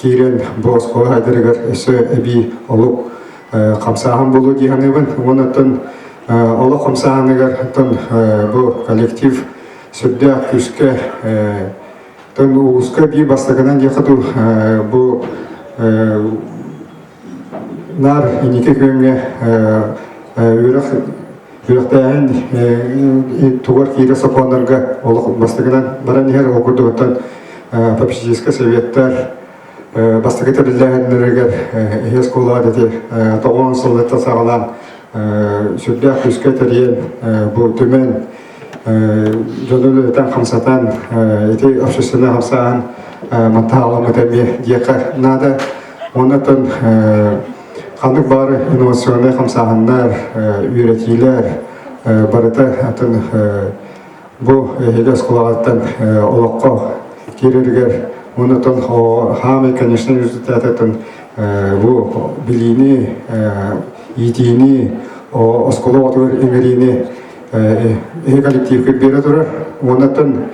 киирэн бу оскуола хайдарыгар өссө эбии олук хамсааһын буолуо дии саныыбын. Уонна оттон олох хамсааһыныгар оттон бу коллектив сүрдээх күүскэ тон улууска биир бастакынан диэхэ дуу бу наар инники күөҥҥэ үөрэх үөрэхтээһин тугар киирэ сокуоннарга олох бастакынан баран иһэр ол курдук оттон попечительскай советтар Бастакы тэриллээһиннэригэр иһи оскуолаҕа ити тоҕуон сыллартан саҕалаан сүрдээх күүскэ тэрийэн бу түмэн дьону үлэлэтэн хамсатан ити общественнай хамсааһын мантаһааламмыт эмиэ диэххэ наада. Оннуттан ханнык баары инновационнай хамсааһыннар, үөрэтиилэр барыта атын Бу эһиги оскуолаҕыттан олоххо киирэригэр оннуттан хаамай конечно результатыттан бу билиини иитиини оскуола оҕотугар иҥэриини эһи коллективка биэрэ турар. Уоннаттан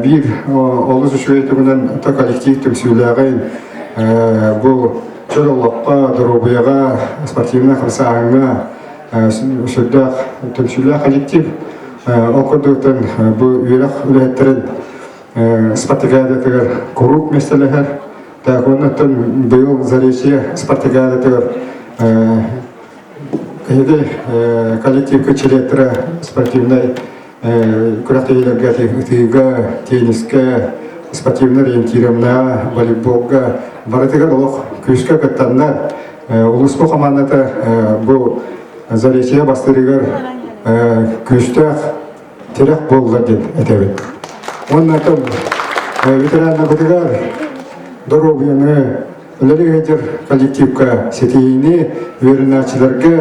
биир олус үчүгэй тугунан коллектив түмсүүлээҕин бу чөл олоххо, доруобуйаҕа, спортивнай хамсааһыҥҥа сүрдээх түмсүүлээх коллектив. Ол курдуктан бу үөрэх үлэһиттэрин спартакиадатыгар куруук миэстэлэһэр. Так оннуттан быйыл Заречье спартакиадатыгар эһиги коллективка чилиэттэрэ спортивнай күрэхтэһиилэргэ ытыыга, теннискэ, спортивнай ориентированнаа, волейболга барытыгар олох күүскэ кыттаннар улууспу хамаандата бу Заречье бастыырыгар күүстээх тирэх буолла диэн этэбин. Уонна ветераннарбытыгар доруобуйаны, үлэлии сылдьар коллективка ситиһиини, үөрэнээччилэргэ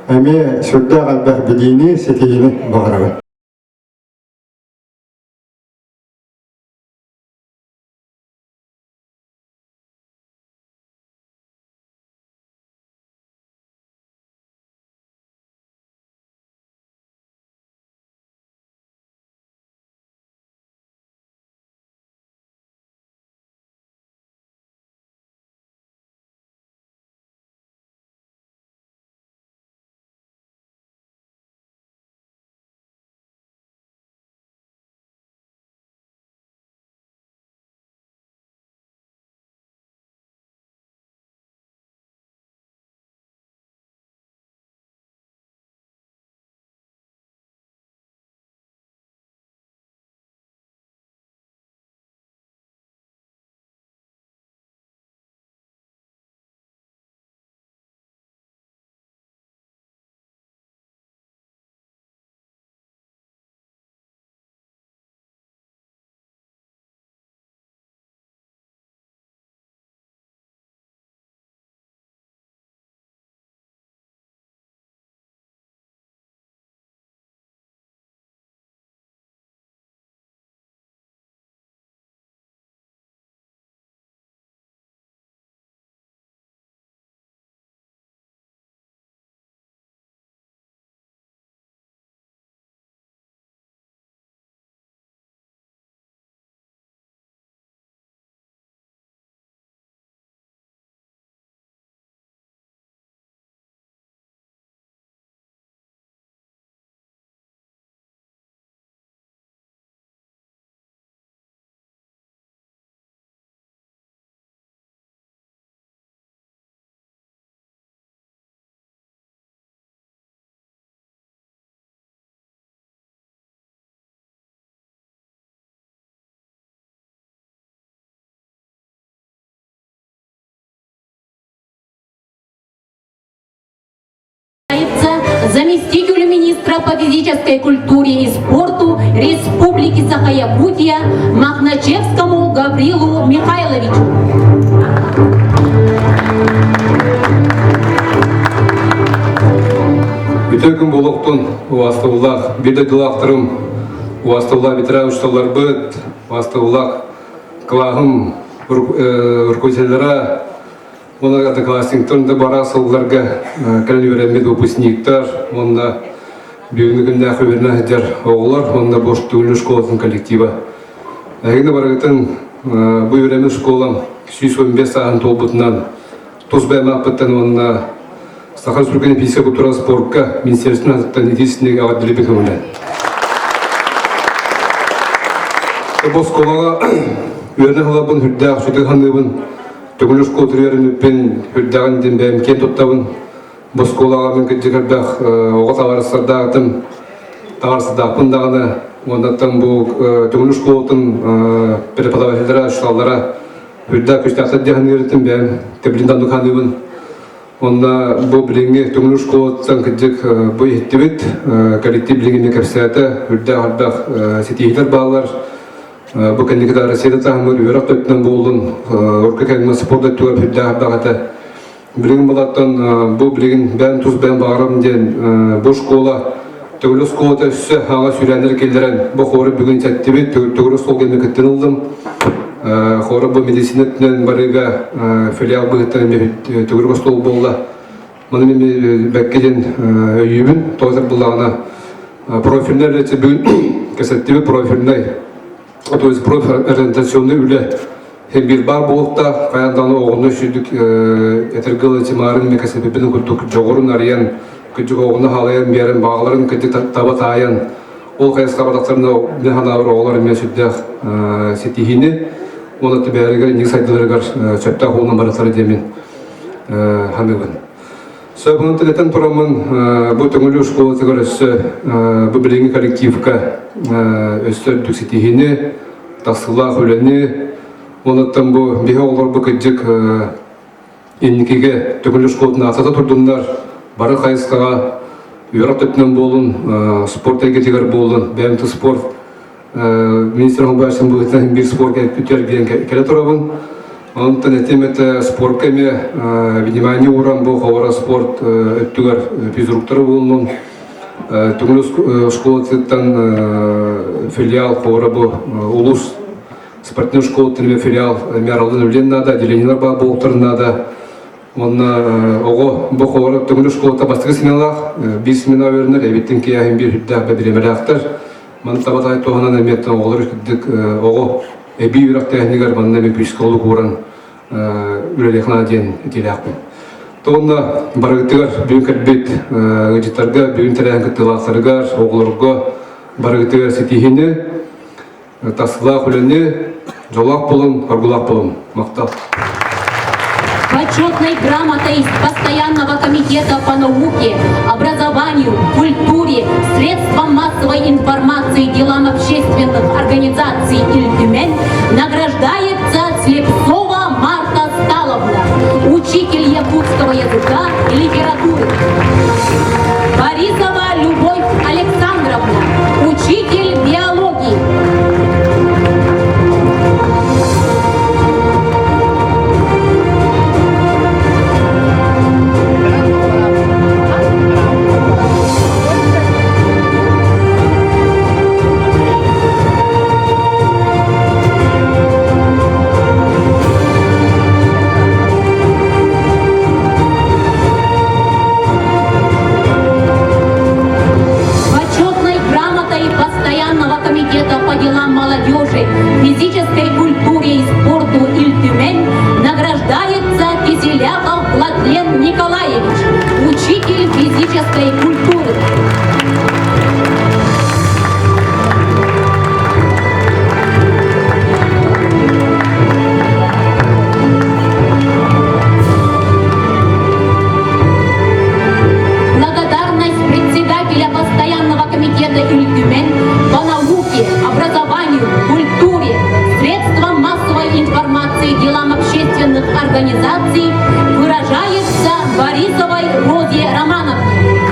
эмиэ сүрдээх элбэх билиини, ситиһиини баҕарабын. Заместителю министра по физической культуре и спорту Республики Саха-Якутия Махначевскому Гаврилу Михайловичу. Үтө күн буолуохтун убаастабыллаах биир дойдулаахтарым, убаастабыллаах ветеран учууталларбыт, убаастабыллаах кылааһым руководителлара, Уонна одноклассниктар да бара сылларга кэлэн үөрэммит выпускниктар уонна бүгүҥҥү күннээх үөрэнэ сылдьар оҕолор уонна бу Түгүлү школатын коллектива. Эһигини барыгытын бу үөрэммит школам 115 сааһын туолбутунан тус бэйэм ааппыттан уонна Саха Республикатын физическэй культура спорка министерствотын аатыттан итии эҕэрдэлиибин көҥүлэн. Бу оскуолаҕа үөрэнэ сылдьарбын сүрдээх үчүгэй саныыбын. Төгүл оскуола үөрэммиппин үрдэҕин диэн бэйэм киэн туттабын. Бу оскуолаҕа мин кырдьык элбэх оҕо табаарыстардаахтым, табаарыстардаахпын даҕаны. Уоннаттан бу Төгүл оскуолатын преподавателлэрэ, учууталлара үрдээх күстээхтэр диэн саныырытым бэйэм тэбилин даннык саныыбын. Онно бу билиҥҥи Төгүл оскуолаттан кырдьык бу иһиттибит, коллектив билиҥҥи кэпсээтэ, үрдээх элбэх ситиһиилэр бааллар. Бу кэнники да Россияда таһымыр үөрэх төттүнэн буоллун, урукку кэмҥэ спорт өттүгэр сүрдээх элбэх этэ. Билигин балартан бу билигин бэйэм тус бэйэм баҕарам диэн бу школа төгүл оскуолата өссө аҕа сүүрээннэр киллэрэн бу хору бүгүн сэттибит төгүл оскуола кэннэ кыттан ыллым. Хору бу медицина өттүнэн барыыга филиал быһыттан төгүрүк остуол буолла. Маны мен бэккэ диэн өйүүбүн. Тоҕо буллаҕына профильнай үлэ бүгүн кэсэттибит профильнай, то есть профориентационный үлэ биир баар буолуохтаах. Хайаан даҕаны оҕону сүрдүк этэргэ дылы тимаарын мен кэсэппиппин курдук дьоҕурун арыйан, кырдьык оҕону хаалайан биэрэн, баҕаларын кырдьык таба таайан, ол хайысха бадахтарына мен санаабар оҕолор эмиэ сүрдээх ситиһиини уонна түбэһэригэр инники сайдыыларыгар сөптөөх уонна барытары диэмин саныыбын. Сөбүнэн этэн тураммын бу Төҥүлү школатыгар өссө бу билиҥҥи коллективка өссө үрдүк ситиһиини, тахсыылаах үлэни, онуттан бу биһи оҕолорбу кырдьык инникигэ Төҥүлү школатын аатата турдуннар, бары хайысхаҕа үөрэх өттүнэн буолун, спорт эйгэтигэр буолун, бэйэм спорт министр Хомбаевичтан быһыытынан биир спорка үтүөргүйэн кэлэ турабын. Онтон этим это спортка эмиэ внимание ууран бу ховара спорт өттүгэр физруктары буоллун. Түҥүл школатыттан филиал ховара бу улус спортивный школатын эмиэ филиал эмиэ аралын үлен надо, отделениелар баар буолуохтарын надо. Онно оҕо бу ховара түҥүл школата бастакы сменалаах, биир смена үөрэнэр, эбиттин киэһин биир үрдээх бэбириэмэлээхтэр. Маны табатай туһанан эмиэттэн оҕолор үрдүк оҕо эбии үөрэхтээһинигэр манна эмиэ күүскэ олук ууран үлэлиэх наада диэн этиилээхпин. Туонна барыгытыгар бүгүн кэлбит ыалдьыттарга, бүгүн тэрээһин кыттыылаахтарыгар, оҕолорго барыгытыгар ситиһиини, тахсыылаах үлэни, дьоллоох буолун, оргулаах буолун. Махтал. Почетной грамотой Постоянного комитета по науке, образованию, культуре, средствам массовой информации, делам общественных организаций Ильтюмень награждается Слепцова Марта Сталовна, учитель якутского языка и литературы. Борисова Любовь Александровна, учитель биологии. Почетной грамотой Постоянного комитета по делам молодежи, физической культуре и спорту Ильтюмень награждается Киселяков Владлен Николаевич, учитель физической культуры. Благодарность председателя Постоянного комитета Ильтюмень по науке, образованию, культуре, средствам массовой информации, делам общественных организаций выражается Борисовой Розе Романовне.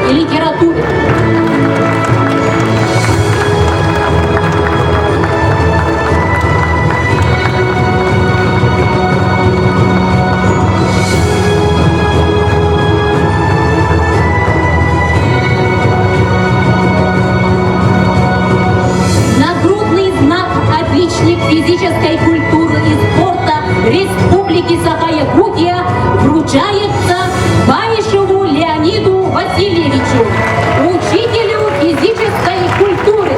и литературе. Нагрудный знак «Отличник физической культуры и спорта Республики Саха-Якутия» вручается Баишеву Леониду Васильевичу, учителю физической культуры.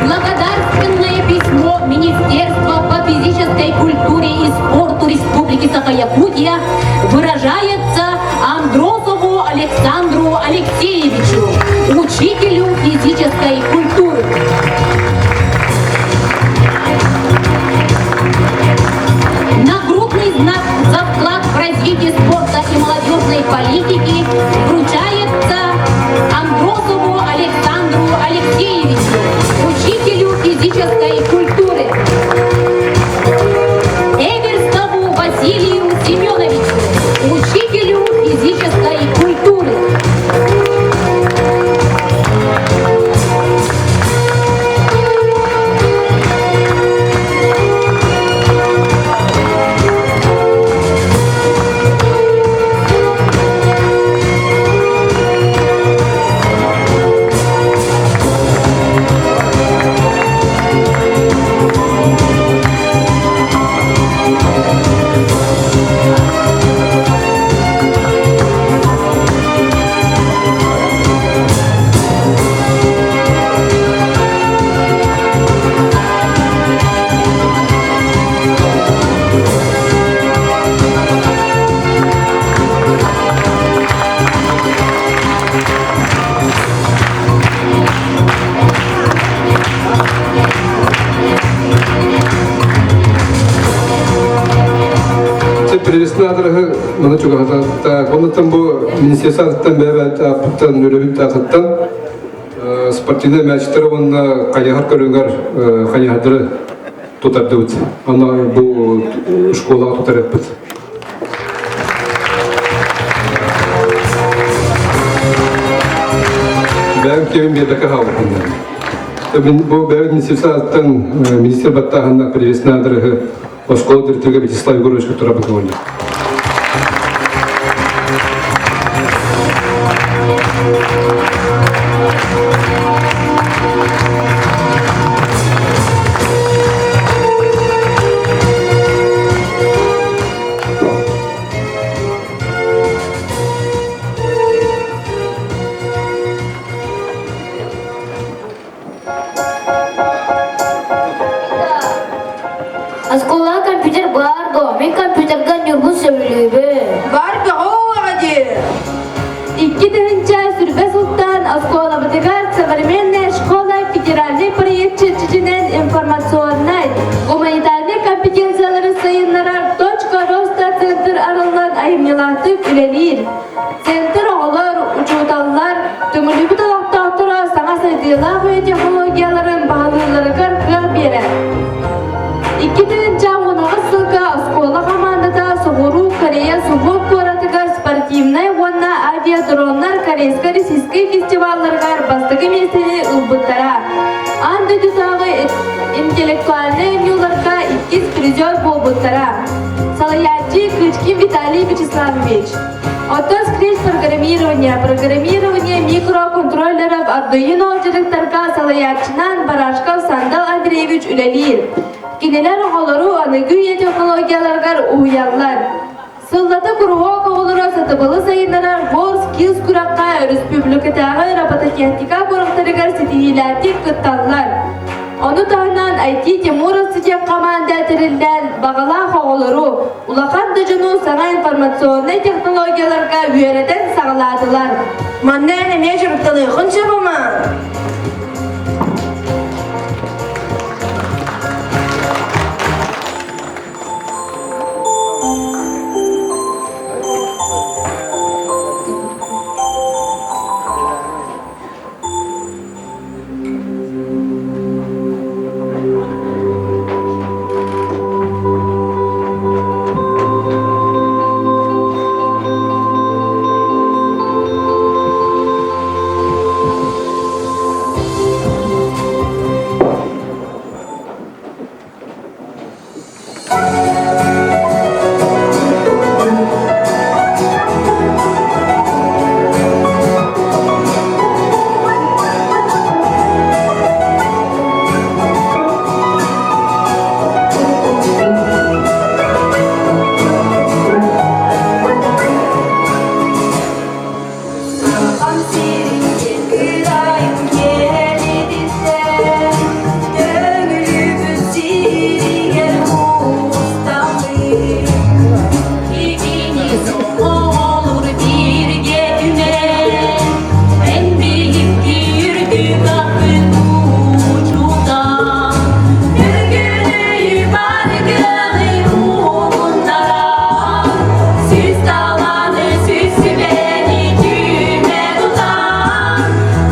Благодарственное письмо Министерства по физической культуре и спорту Республики Саха-Якутия выражается Андросову Александру Алексеевичу, учителю физической культуры. Нагрудный знак за вклад в развитие спорта и молодежной политики вручается Андросову Александру Алексеевичу, учителю физической культуры. Эверстову Василию Семеновичу, учителю физической культуры. Привеснадрыһы маны чугаһатааттаах. Оннуттан бу министерствоттан бэйэбэт ааппыттан үлэбит аатыттан спортивнай мячтары уонна хайыһар көрүҥэр хайыһардары тутардыбыт. Аны бу школаҕа тутарыахпыт. Бэйэм киэбин биэрбэккэ хаалбыппын. Мин бу бэйэбит министерствоттан министр баттааһынна привеснадрыһы оскуола директорга Вячеслав Егоровичка турабыт оонньуу. Оскуолаҕа компьютер баар дуо? Мин компьютерга ньургун сөбүлүүбүн. Бар бөҕө уоҕа дии. 2000 сылтан оскуолабытыгар «Современная школа» федеральный проект чэрчитинэн информационнай, гуманитарнай компетенциялары сайыннарар «Точка роста» центр арыллан айымньылаахтык үлэлиир. Центр оҕолор, учууталлар, Төҥүлүбүт олохтоохторо саҥа сайдыылаах үйэ технологияларын баһылыылларыгар кыах биэрэр. 2018 сылга оскуола хамаандата Соҕуруу Корея Сувон куоратыгар спортивнай уонна авиадроннар корейско-российскай фестивалларыгар бастакы миэстэни ылбыттара. Аан дойдутааҕы интеллектуальнай оонньууларга иккис призер буолбуттара. Салайааччы Кычкин Виталий Вячеславович. Оттон скрипт программирования, программирование микроконтроллеров Arduino дьарыктарга салайааччынан Барашков Сандал Андреевич үлэлиир. Кинилэр оҕолору аныгы үйэ технологияларыгар уһуйаллар. Сыллата куруһуок оҕолоро сатабылы сайыннарар WorldSkills күрэххэ өрөспүүбүлүкэтээҕи робототехника курэхтэригэр ситиһиилээхтик кытталлар. Ону таһынан IT Тимуровцы диэн хамаанда тэриллэн, баҕалаах оҕолору, улахан да дьону саҥа информационнай технологияларга үөрэтэн саҕалаатылар. Манна эн эмиэ дьарыктаныаххын сөп ама? Сахам сирин кырайым киэлититтэн Төҥүлүбүт сиригэр мустаммыт Кимини оҕолор бииргэ түмэн Эн биһикки үрдүк аппыт учуутал Өргөнөйү бар кыаҕы уһугуннаран Сүүс талааны сүүс сүбэни түмэ тутан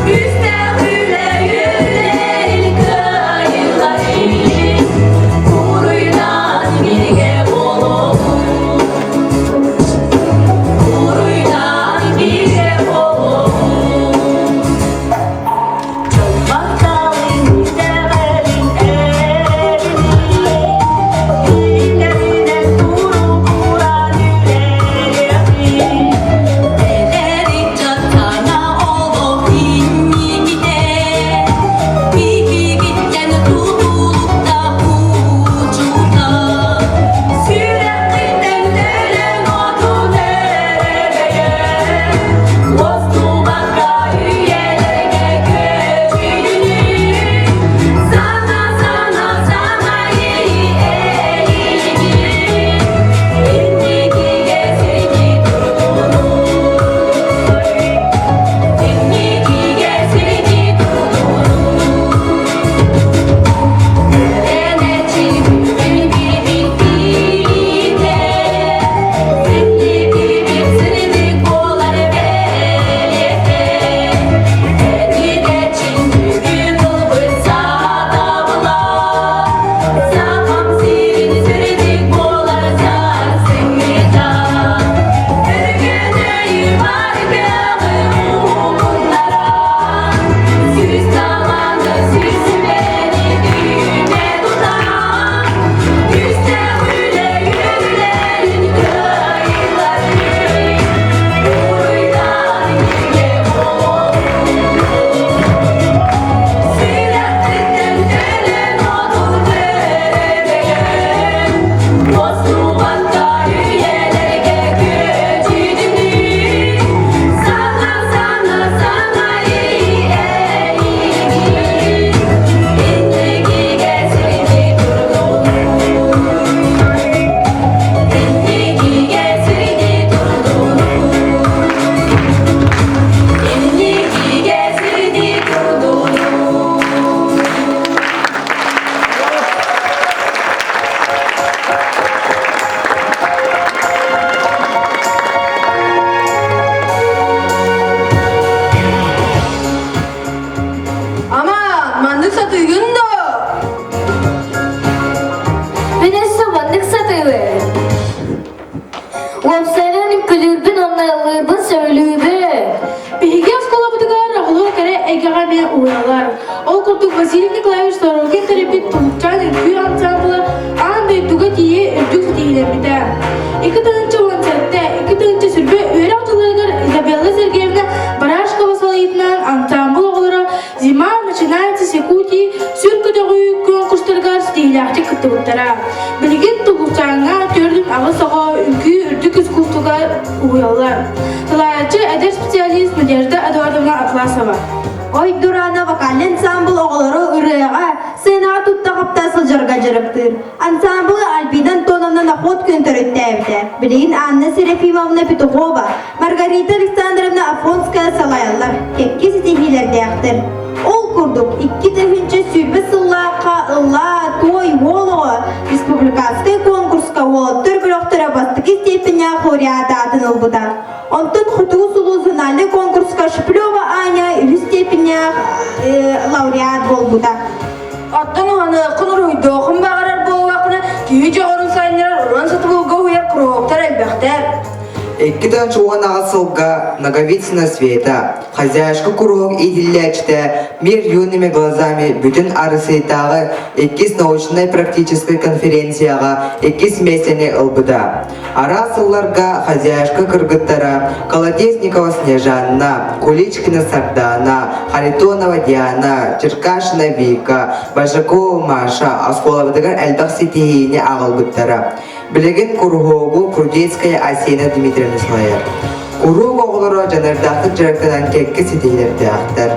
Күүстээх үлэ үөрэрин кыайыыларын Уруйдан бииргэ буолуоҕун Уруйдан бииргэ буолуоҕун Дьыл-батталын итэҕэлин эрэлин Күннэринэн туругуран үлэлиэхпит Эдэр ыччат олох инникитэ Биһигиттэн тутулуктаах учуутал Сүрэххиттэн төлөн отун эрэйэн Уостубакка үйэлэргэ көчүйдүнү Сана, сана, сана эйигин Инникигэ сирдии турдунуй Инникигэ сирдии турдунуй Үөрэнээччи бүгүн биирбит Синнибит сирдик буолар бэлиэтэ Этидэчин бүгүн ылбыт сатабыла Сахам сирин сирдик буолар сарсыҥҥыта Өргөнөйү бар кыаҕы уһугуннаран Сүүс талааны сүүс сүбэни түмэ тутан Күүстээх үлэ үөрүүлэрин кыайыыларын Уруйдан бииргэ буолуоҕун Сүрэхпиттэн төлөн отун өрөгөйөн Уостубакка үйэлэргэ күөдьүдүнүү Саҥа, саҥа, саҥа эйигин Инникигэ сирдии турдунуу Инникигэ сирдии турдунуу Инникигэ сирдии турдунуу Ама, маннык сатыыгын да? Мин өссө маннык сатыыбын. Уопсайынан үҥкүүлүүрбүн уонна ыллыырбын сөбүлүүбүн. Биһиги оскуолабытыгар оҕолор кэрэ эйгэҕэ эмиэ уһуйаллар. Ол курдук Василий Николаевич Сорокин төрөппүт Тулукчаан үҥкүү ансаамбыла аан дойдуга тиийэ үрдүк ситиһиилэммитэ. 2017, 2020 үөрэх дьылларыгар Изабелла Сергеевна Барашкова салайыытынан ансаамбыл оҕолоро Зима начинается с Якутии сүр көтөҕүү конкурстарыгар ситиһиилээхтик кыттыбыттара. Билигин Тугулчааҥҥа 48 оҕо үҥкүү үрдүк искусствоҕа уһуйаллар. Салайааччы эдэр специалист Надежда Эдуардовна Атласова. Ой Дурана вокальный ансамбл оҕолору ырыаҕа, Сценаҕа тутта-хапта сылдьарга дьарыктыыр. Ансаамбылы Альбина Антоновна Находкин төрүттээбитэ. Билигин Анна Серафимовна Петухова, Маргарита Александровна Афонская салайаллар, кэккэ ситиһиилэрдээхтэр. Ол курдук, 2020 сыллаахха Ыллаа, туой, уол оҕо республиканскай конкурска уолаттар бөлөхтөрө бастакы степеннээх лауреат аатын ылбыта. Онтон Хотугу сулус зональнай конкурска Шиплева Аня үһүс степеннээх лауреат буолбута. Оттон уһаныаххын уруһуйдуоххун баҕарар буоллаххына, киһи дьоҕурун сайыннарар уран сатабылга уһуйар куруһуоктар элбэхтэр. 2018 сылга Наговицына Света, хозяюшка куруһуок иитиллээччитэ «Мир юными глазами» бүтүн Арысыйтааҕы иккис научнай-практическай конференцияҕа иккис миэстэни ылбыта. Араас сылларга хозяюшка кыргыттара Колодезникова Снежанна, Куличкина Сардана, Харитонова Диана, Черкашина Вика, Бажакова Маша оскуолабытыгар элбэх ситиһиини аҕалбыттара. Билигин куруһуогу Прудецкая Асена Дмитриевна салайар. Куруук оҕолоро дьаныардаахтык дьарыктанан кэккэ ситиһиилэрдээхтэр.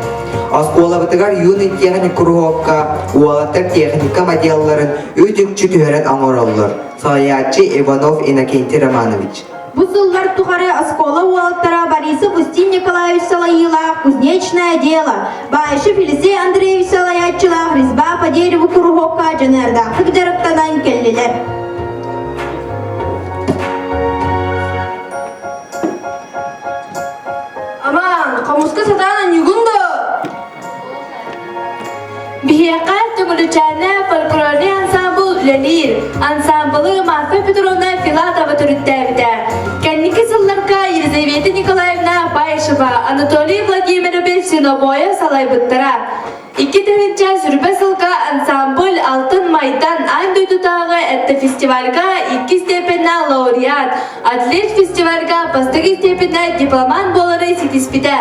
Оскуолабытыгар юный техник куруһуокка уолаттар техника моделларын үт-үкчү түһэрэн оҥороллор. Салайааччы Иванов Иннокентий Романович. Бу сыллар тухары оскуола уолаттара Борисов Устин Николаевич салайыылаах «Кузнечное дело», Баишев Елисей Андреевич салайааччылаах «Резьба по дереву» куруһуокка дьаныардаахтык дьарыктанан кэллилэр. Аман, хомуска сатаан анньыгын да? Биһиэхэ Төҥүлүчээнэ фольклорнай ансаамбыл үлэлиир. Ансаамбылы Марфа Петровна Филатова төрүттээбитэ. Кэнники сылларга Елизавета Николаевна Баишева, Анатолий Владимирович Синобоев салайбыттара. 2020 сылга ансамбль Алтын Майдан аан дойдутааҕы этнофестивальга икки степеннээх лауреат, Атлет фестивальга бастакы степеннээх дипломант буолары ситиспитэ.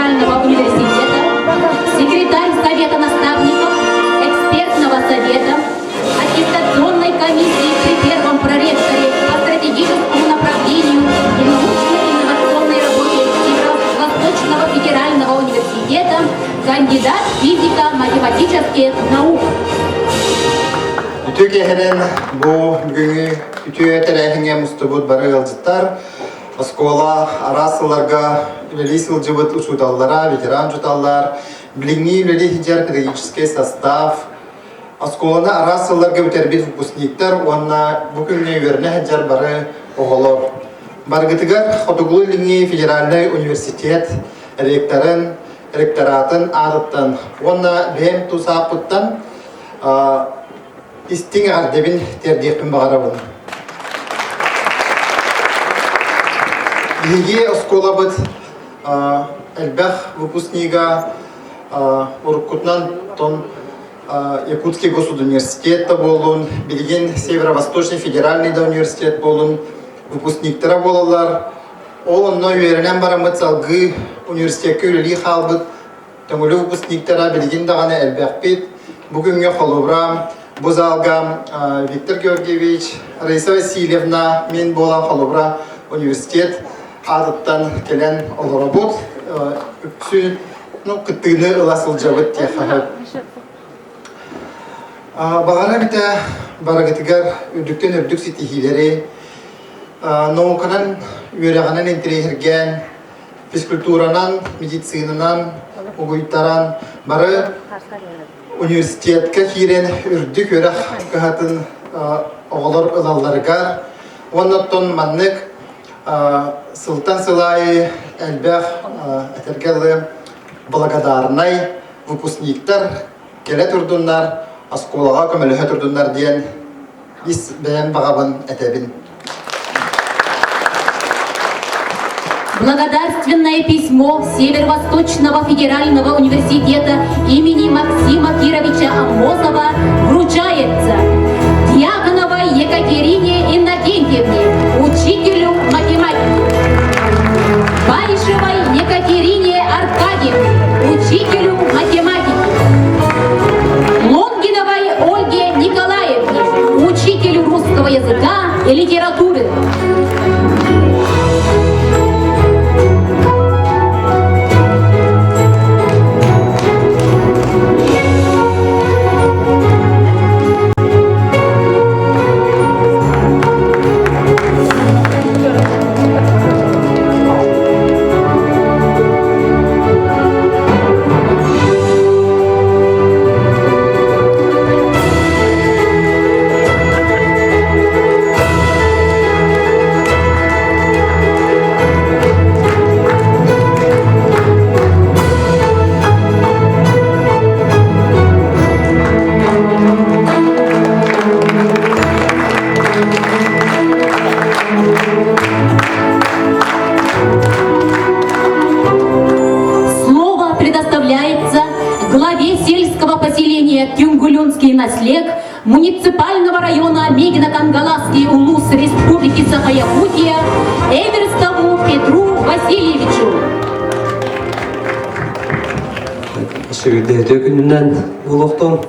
федерального университета, секретарь Совета наставников, экспертного совета, аттестационной комиссии при первом проректоре по стратегическому направлению и научно-инновационной работе Северо-Восточного федерального университета, кандидат физико-математических наук. Үтүө киэһэнэн бу бүгүҥҥү үтүө тэрээһиҥҥэ мустубут бары ыалдьыттар, оскуола араас сылларга үлэлии сылдьыбыт учууталлара, ветеран учууталлар, билиҥҥи үлэлии сылдьар педагогическай состав, оскуоланы араас сылларга бүтэрбит выпускниктар уонна бу күҥҥэ үөрэнэ сылдьар бары оҕолор. Барыгытыгар Хотугулуу-Илиҥҥи федеральнай университет ректорын, ректоратын аатыттан уонна бэйэм тус ааппыттан истиҥ эҕэрдэбин тиэрдиэхпин баҕарабын. Биһиги оскуолабыт элбэх выпускнига уруккутунан тон Якутский госуниверситет да буоллун, билигин Северо-Восточный федеральный да университет буоллун выпускниктара буолаллар. Ол онно үөрэнэн бараммыт салгыы университекка үлэлии хаалбыт Төҥүлү выпускниктара билигин даҕаны элбэхпит. Бу күҥҥэ холобура бу залга Виктор Георгиевич, Раиса Васильевна, мин буолан холобура университет аатыттан кэлэн олоробут. Үксүн ну, кыттыыны ыла сылдьабыт диэххэ Баҕара эбитэ барыгытыгар үрдүктэн үрдүк ситиһиилэри, науканан, үөрэҕинэн интэриэһиргээн, физкультуранан, медицинанан угуйтаран бары университетка киирэн үрдүк үөрэх кыһатын оҕолор ылалларыгар уонна оттон маннык сылтан сыл аайы элбэх этэргэ дылы благодарнай выпускниктар кэлэ турдуннар, оскуолаҕа көмөлөһө турдуннар диэн ис бэйэм баҕабын этэбин. Благодарственное письмо Северо-Восточного федерального университета имени Максима Кировича Аммосова вручается Дьяконовой Екатерине Иннокентьевне, учителю математики. Баришевой Екатерине Аркадьевне, учителю математики. Лонгиновой Ольге Николаевне, учителю русского языка и литературы. Слово предоставляется главе сельского поселения Тюнгулюнский наслег муниципального района Мегино-Кангаласский улус Республики Саха-Якутия Эверстову Петру Васильевичу. Сүрдээтэ күнүнэн олохтон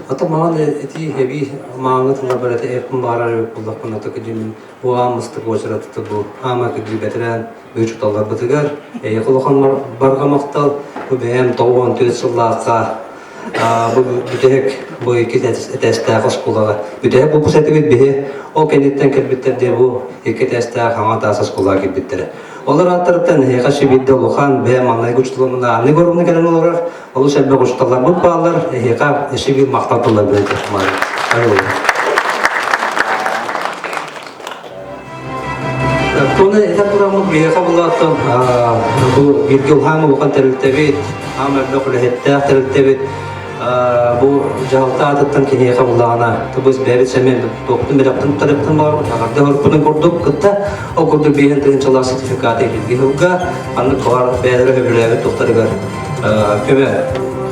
Ата маҕан ити эбии мааҥҥы тыллар барыта эппин баарар эбит буоллахпына кыдьымын бу ааммыстык уочаратыта бу аама кыдьыы бэтэрээн учууталларбытыгар эйиэхэ улахан барҕа махтал бу бэйэм 94 сыллаахха бу бүтэһик бу икки этээстээх оскуолаҕа бүтэһик булбус этибит биһи ол кэнниттэн кэлбиттэр диэ бу икки этээстээх хаҥа таас оскуолаҕа киирбиттэрэ Олор ааттарыттан эһиэхэ сибиирдэ улахан бэйэ маҥнайгы учууталымына Анны Егоровна кэлэн олорор. Олус элбэх учууталларбыт бааллар. Эһиэхэ өссө биир махтал тылларбын этиэхпин Тоны этэн тураммыт биһиэхэ булааттан бу бииргэ улахан улахан тэрилтэбит, аам элбэх үлэһиттээх тэрилтэбит бу дьаһалта аатыттан киниэхэ буллаҕына тубус бэйэбит сэмэн туохтун бэлэхтин тарыптын баар аҕарда хорпунун курдук кытта ол курдук биэһин тыһыынчалаах сертификаты илги сылга аннык баҕар бэйэлэрэ сөбүлээбит туохтарыгар көмө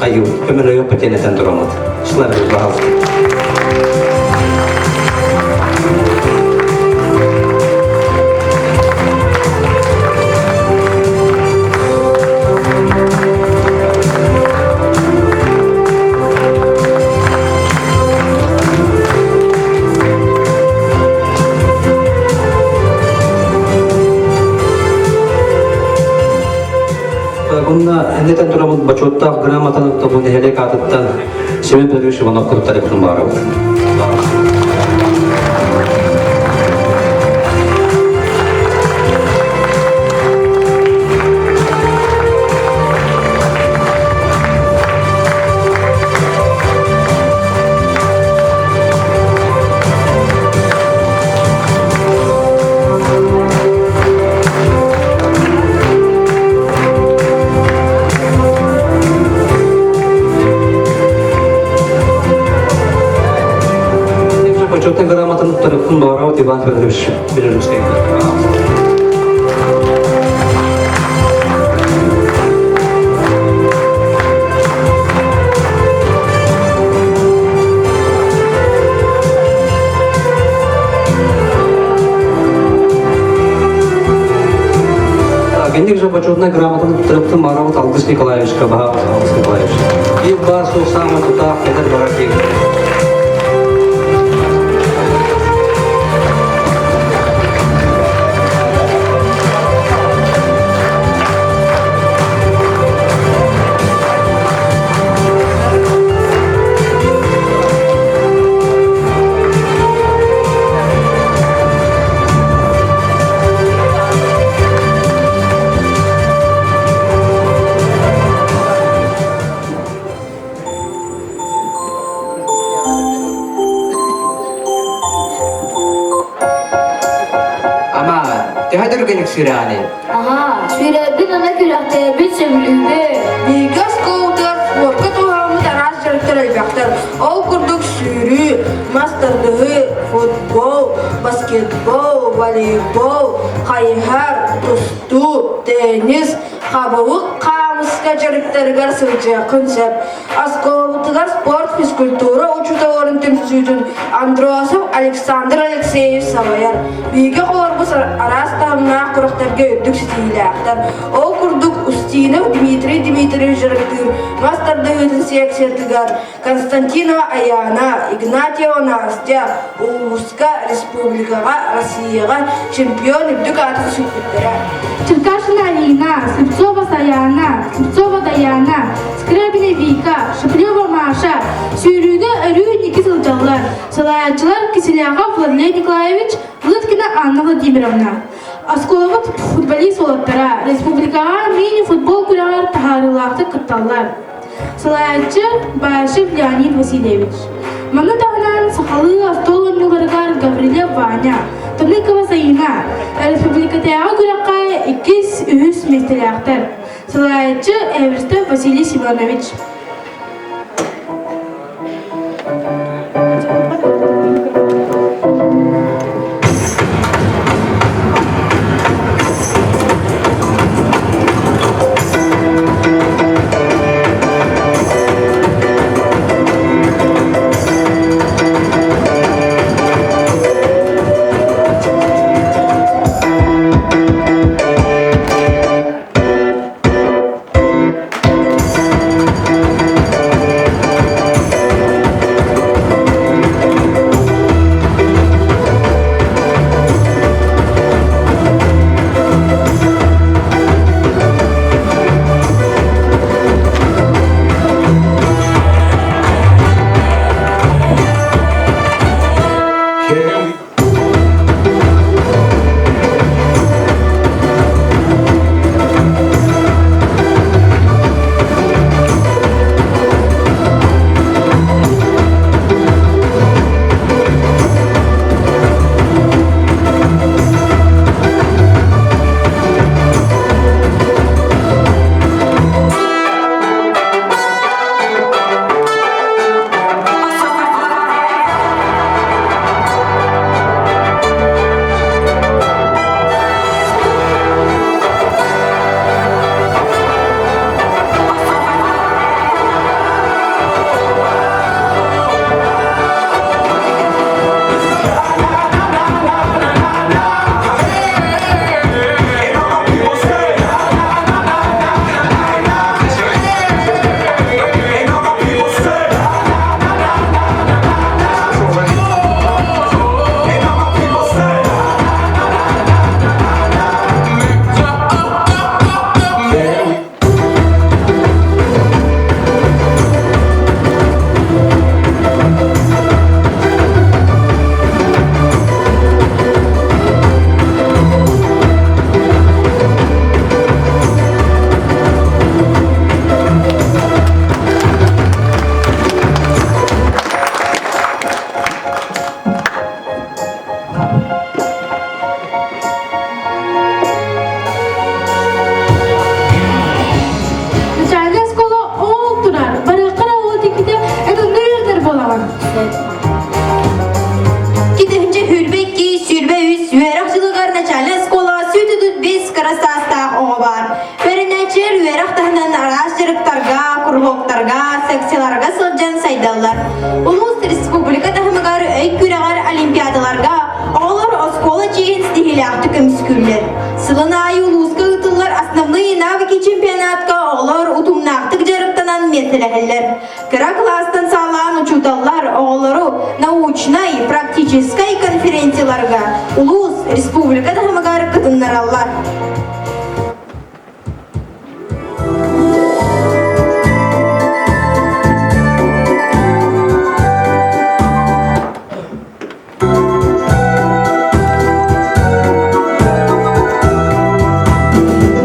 хайыы көмөлөйүөхпүт диэн этэн тураммыт Славик баһаалыста. Онна эннетен турамын бочуоттаах грамотаны тобу нэһилиэк аатыттан Семен Петрович Иванов куттарыктын баарабыт. Почетный грамотаны туттарыктын баарабыт Иван Федорович Белорусский. Кэнник же почетная грамотаны туттарыптын баарабыт Алгыс Николаевичка баһа Алгыс Николаевич. Биир баар суох саамай тутаах эдэр барар диэн. Ама, төһө түргэнник сүрэҕиний? Аха, сүрэбин ана күрэхтэбин сөбүлүүбүн. Бииргэ оскуолатыгар спорка туһаммыт араас дьарыктар элбэхтэр. Ол курдук сүүрүү, мас тардыһыы, футбол, баскетбол, волейбол, хайыһар, тустуу, теннис, хабылык хаамыска дьарыктарыгар сылдьыаххын сөп. Оскуолабытыгар спорт, физкультура учууталларын түмсүүтүн Андросов Александр Алексеевич салайар. Биһиги оҕолорбут араас таһымнаах күрэхтэргэ үрдүк ситиһиилээхтэр. Ол курдук Устинов Дмитрий Дмитриевич дьарыктыыр мас тардыһыытын секциятыгар Константинова Аяна, Игнатьева Настя улууска, республикаҕа, Россияҕа чемпион үрдүк аатын сүкпүттэрэ. Черкашина Алина, Слепцова Саяна, Слепцова Даяна, Скрябина Вика, Шеплева Маша сүүрүүгэ өрүү инники сылдьаллар. Салайааччылар Киселяхов Владимир Николаевич, Лыткина Анна Владимировна. Оскуолабыт футболист уолаттара республикаҕа мини-футбол күрэҕэр таһаарыылаахтык кытталлар. Салайааччы Башев Леонид Васильевич. Маны таһынан сахалыы остуол оонньууларыгар Гаврилев Ваня, Тоныкова Саина республикатааҕы күрэххэ иккис, үһүс миэстэлээхтэр. Салайааччы Эверстов Василий Семенович. Улуус республика таһымыгар өй күрэҕэр олимпиадаларга оҕолор оскуола чиэһин ситиһиилээхтик көмүскүүллэр. Сылын аайы улууска ыытыллар основные навыки чемпионатка оҕолор утумнаахтык дьарыктанан миэстэлэһэллэр. Кыра кылаастан саҕалаан учууталлар оҕолору научнай, практическай конференцияларга улуус, республика таһымыгар кытыннараллар.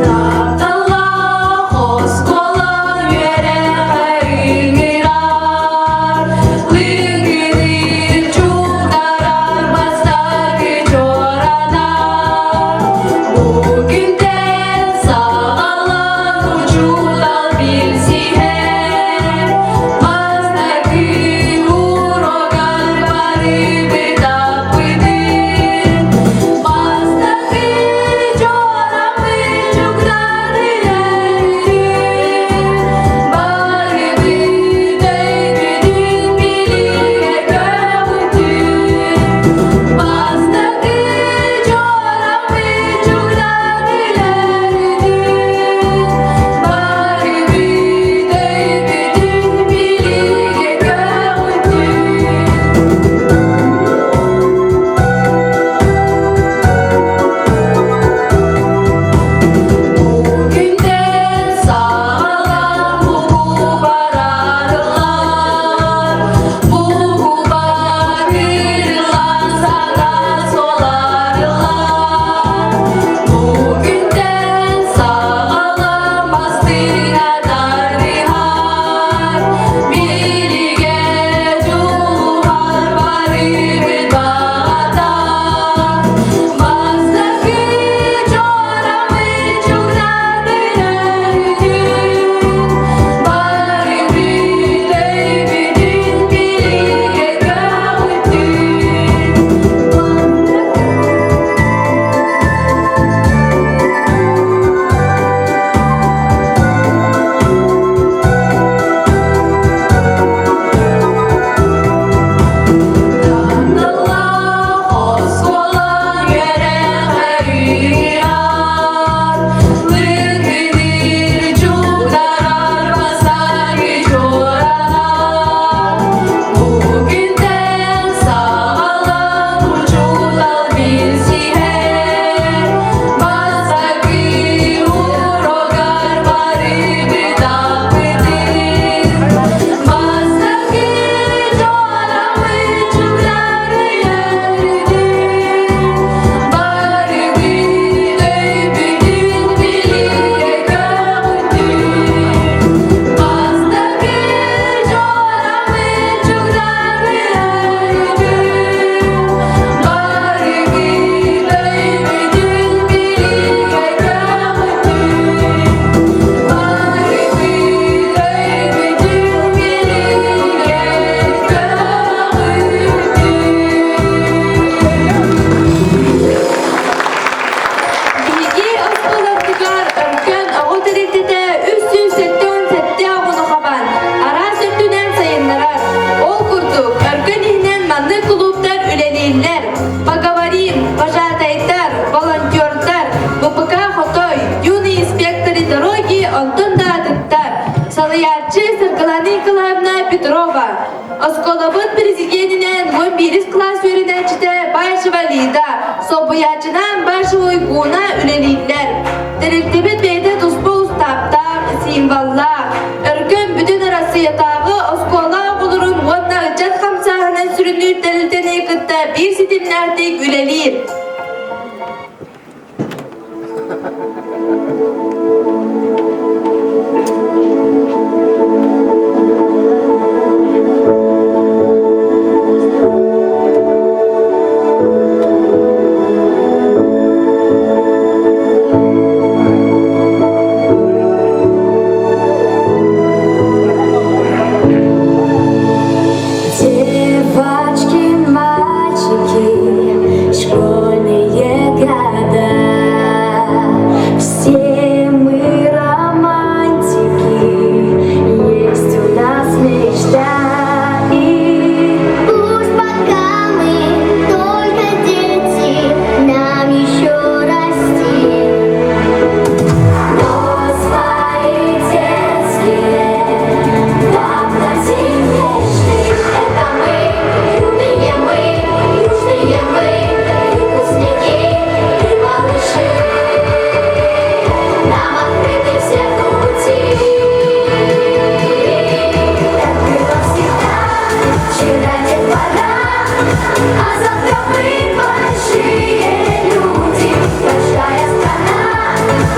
Тапталлаах оскуола үөрэҕэ ыҥырар, лыҥкыныыр чугдарар бастакы чуоранар. Бу күнтэн саҕалаан учуутал билсиһэр, бастакы уруогар барыбыт аппытын, бастакы чуораммыт чугдаарыйар барыбыт өйбүтүн билигэ көҕүтүн, бастакы чуораммыт чугдаарыйар барыбыт өйбүтүн билигэ көҕүтүн. Бу күнтэн саҕалаан буку барарылар, буку барырылар, саҥа суоларылар. Бу күнтэн саҕалаан бастыҥа тардыһар, билигэ дьулуһар барыбыт баҕата. Бастакы чуораммыт чугдаарбыт өйүтүн, барыбыт өйбүтүн билигэ көҕүтүн. Тапталлаах оскуола үөрэҕэ ыҥырар, лыҥкыныыр чугдарар бастакы чуоранар. Бу күнтэн саҕалаан учуутал билсиһэр, бастакы уруогар барыбыт аппытын, бастакы чуораммыт чугдарыйар барыбыт өйбүтүн билигэ көҕүтүн, бастакы чуораммыт чугдарыйар барыбыт өйбүтүн билигэ көҕүтүн, барыбыт өйбүтүн билигэ көҕүтүн. Биһиги оскуолабытыгар Өркөн оҕо тэрилтэтэ 377 оҕону хабан, араас өттүнэн сайыннарар. Ол курдук, Өркөн иһинэн маннык кулууптар үлэлииллэр. Поговорим, вожатайдар, волонтердар, ВПК Хотой, юные инспекторы дороги, онтон да атыттар. Салайааччы Саргылана Николаевна Петрова. Оскуолабыт президенинэн 11 кылаас үөрэнээччитэ Баишева Лида, солбуйааччынан Баишева Уйгуна үлэлииллэр. Тэрилтэбит бэйэтэ туспа устааптаах, символлаах, Өркөн бүтүн Арассыыйатааҕы оскуола оҕолорун уонна ыччат хамсааһынын сүрүннүүр тэрилтэни кытта биир ситимнээхтик үлэлиир. Девочки, мальчики, школьные года. Все мы романтики. А завтра мы большие люди, большая страна,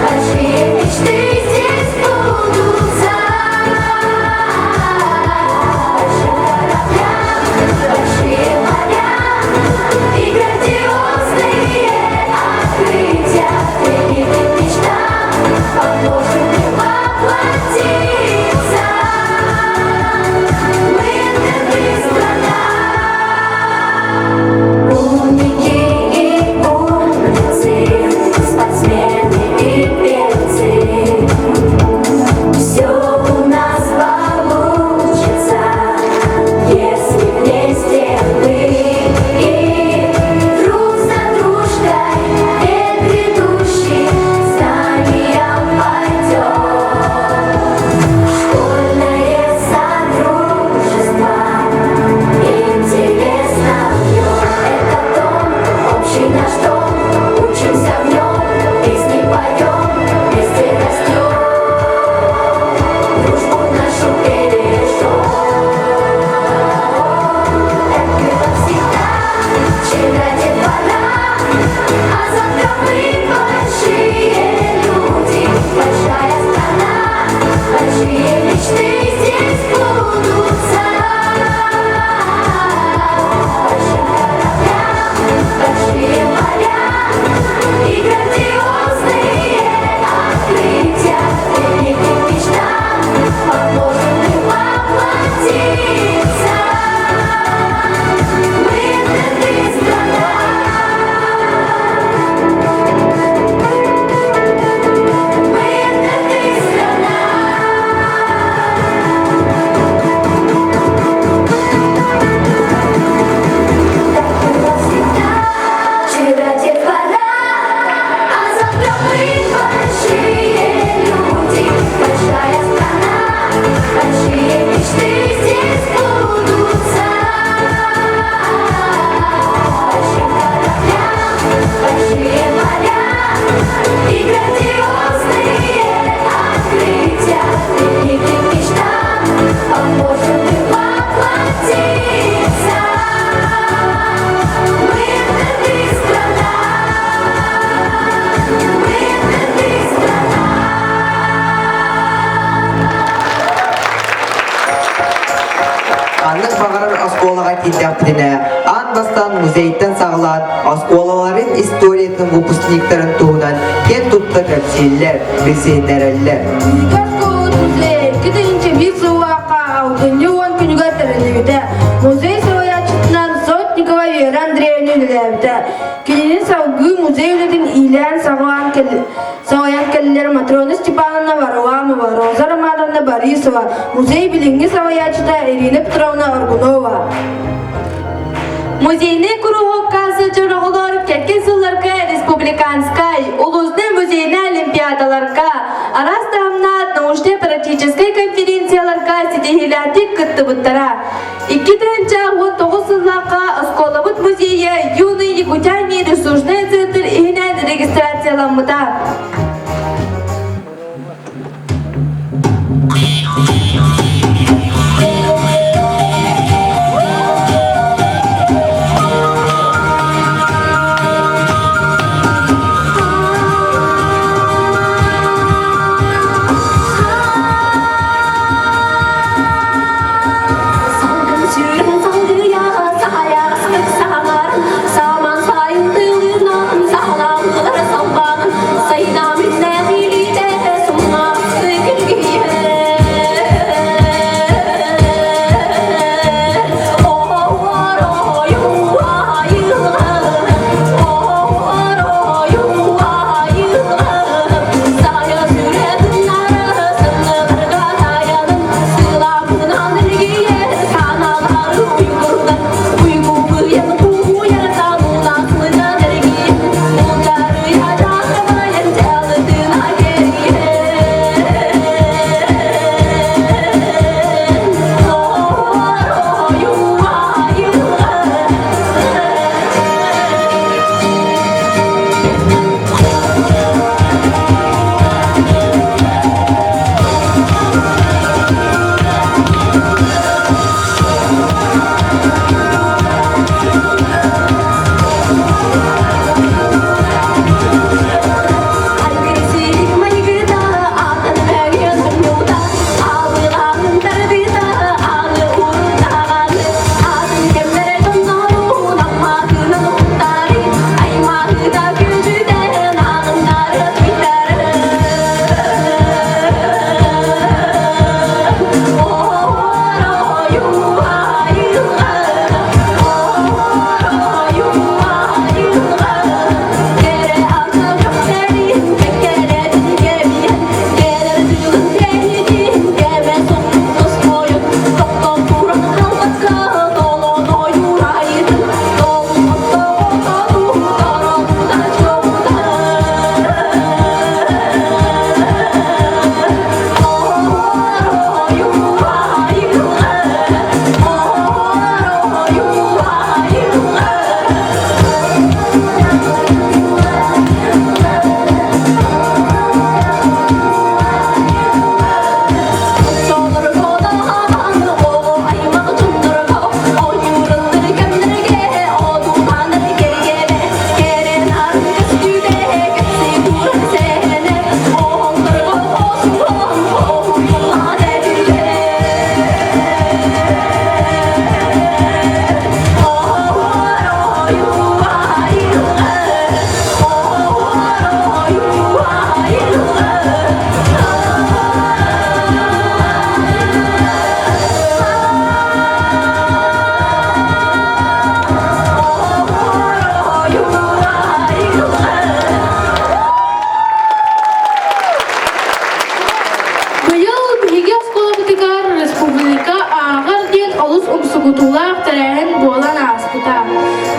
большие мечты здесь сбудутся. Большим кораблям, большие моря и грандиозные открытия великим мечтам поможем мы воплотиться. Мы это страна. Умники и умницы, спортсмены и певцы. Все у нас получится, если вместе мы и друг за дружкой век грядущий знаниям пойдем. Школьное содружество интересно в нем. Это дом, общий наш дом, учимся в нем, песни поем, вместе растем. Дружбу нашу бережем. Так было всегда, вчера детвора, а завтра мы большие люди, большая страна, большие мечты здесь сбудутся. Большим кораблям, большие моря и грандиозные открытия великим мечтам поможем мы воплотиться. Мы это страна. Мы это страна. Так было всегда, вчера детвора, а завтра мы большие люди, большая страна, большие мечты здесь сбудутся. Большим кораблям, большие моря и грандиозные открытия великим мечтам поможем мы воплотиться. Мы это страна. Мы это страна. Ханнык баҕарар оскуолаҕа киирдэхпитинэ, аан бастаан музейтан саҕалаан оскуолаларын историятын выпускниктарын туһунан киэн тутта кэпсииллэр, билсиһиннэрэллэр. Биһиги оскуолабыт музейа 2001 сыллаахха алтынньы 10 күнүгэр тэриллибитэ. Музей салайааччытынан Сотникова Вера Андреевна үлэлээбитэ. Кинини салгыы музей үлэтин иилээн-саҕалаан салайан кэллилэр Матрена Степановна Варламова, Роза Романовна Борисова, музей билиҥҥи салайааччыта Ирина Петровна Аргунова. Музейный куруһуокка сылдьар оҕолор кэккэ сылларга республиканскай, улуснай музейнай олимпиадаларга, араас таһымнаах научнай-практическай конференцияларга ситиһиилээхтик кыттыбыттара. 2019 сыллаахха оскуолабыт музейа «Юные якутяне» ресурсный центр иһинэн регистрацияламмыта. Салгын сүүрэн салгыйаҕа саһайаҕастык саҥар, Саман сайын тылынан саһалаан ылара салбаан,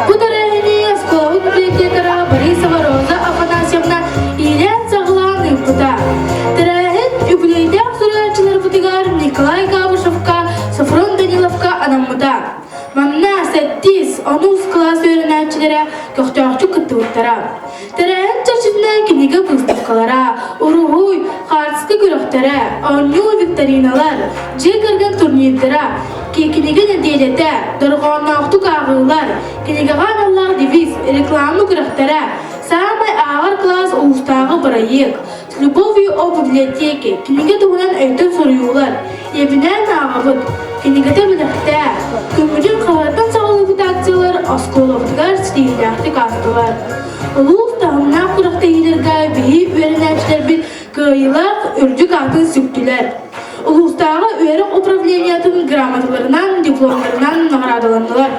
Бу тэрээһини оскуолабыт библиотекара Борисова Роза Афанасьевна иилээн-саҕалаан ыыппыта. Тэрээһин үбүлүөйдээх суруйааччыларбытыгар Николай Габышевка, Софрон Даниловка анаммыта. Манна сэттис, онус кылаас үөрэнээччилэрэ көхтөөхтүк кыттыбыттара. Тэрээһин чэрчитинэн кинигэ быыстапкалара, уруһуй, хаартыска күрэхтэрэ, оонньуу викториналар, дьиэ кэргэн турнирдара, кинигэ нэдиэлэтэ, дорҕоонноохтук ааҕыылар, кинигэҕэ аналлаах девиз, реклама күрэхтэрэ, саамай ааҕар кылаас улуустааҕы бырайыак, С любовью о библиотеке кинигэ туһунан өйтөн суруйуулар, ийэбинээн ааҕабыт, кинигэтэ бэлэхтээ, күммүтүн хаһыаттан саҕалыыбыт акциялар оскуолабытыгар ситиһиилээхтик аастылар. Улуус таһымнаах күрэхтэһиилэргэ биһи үөрэнээччилэрбит кыайыылаах үрдүк аатын сүктүлэр. Улуустааҕы үөрэх управлениетын грамоталарынан, дипломнарынан наҕараадаланнылар.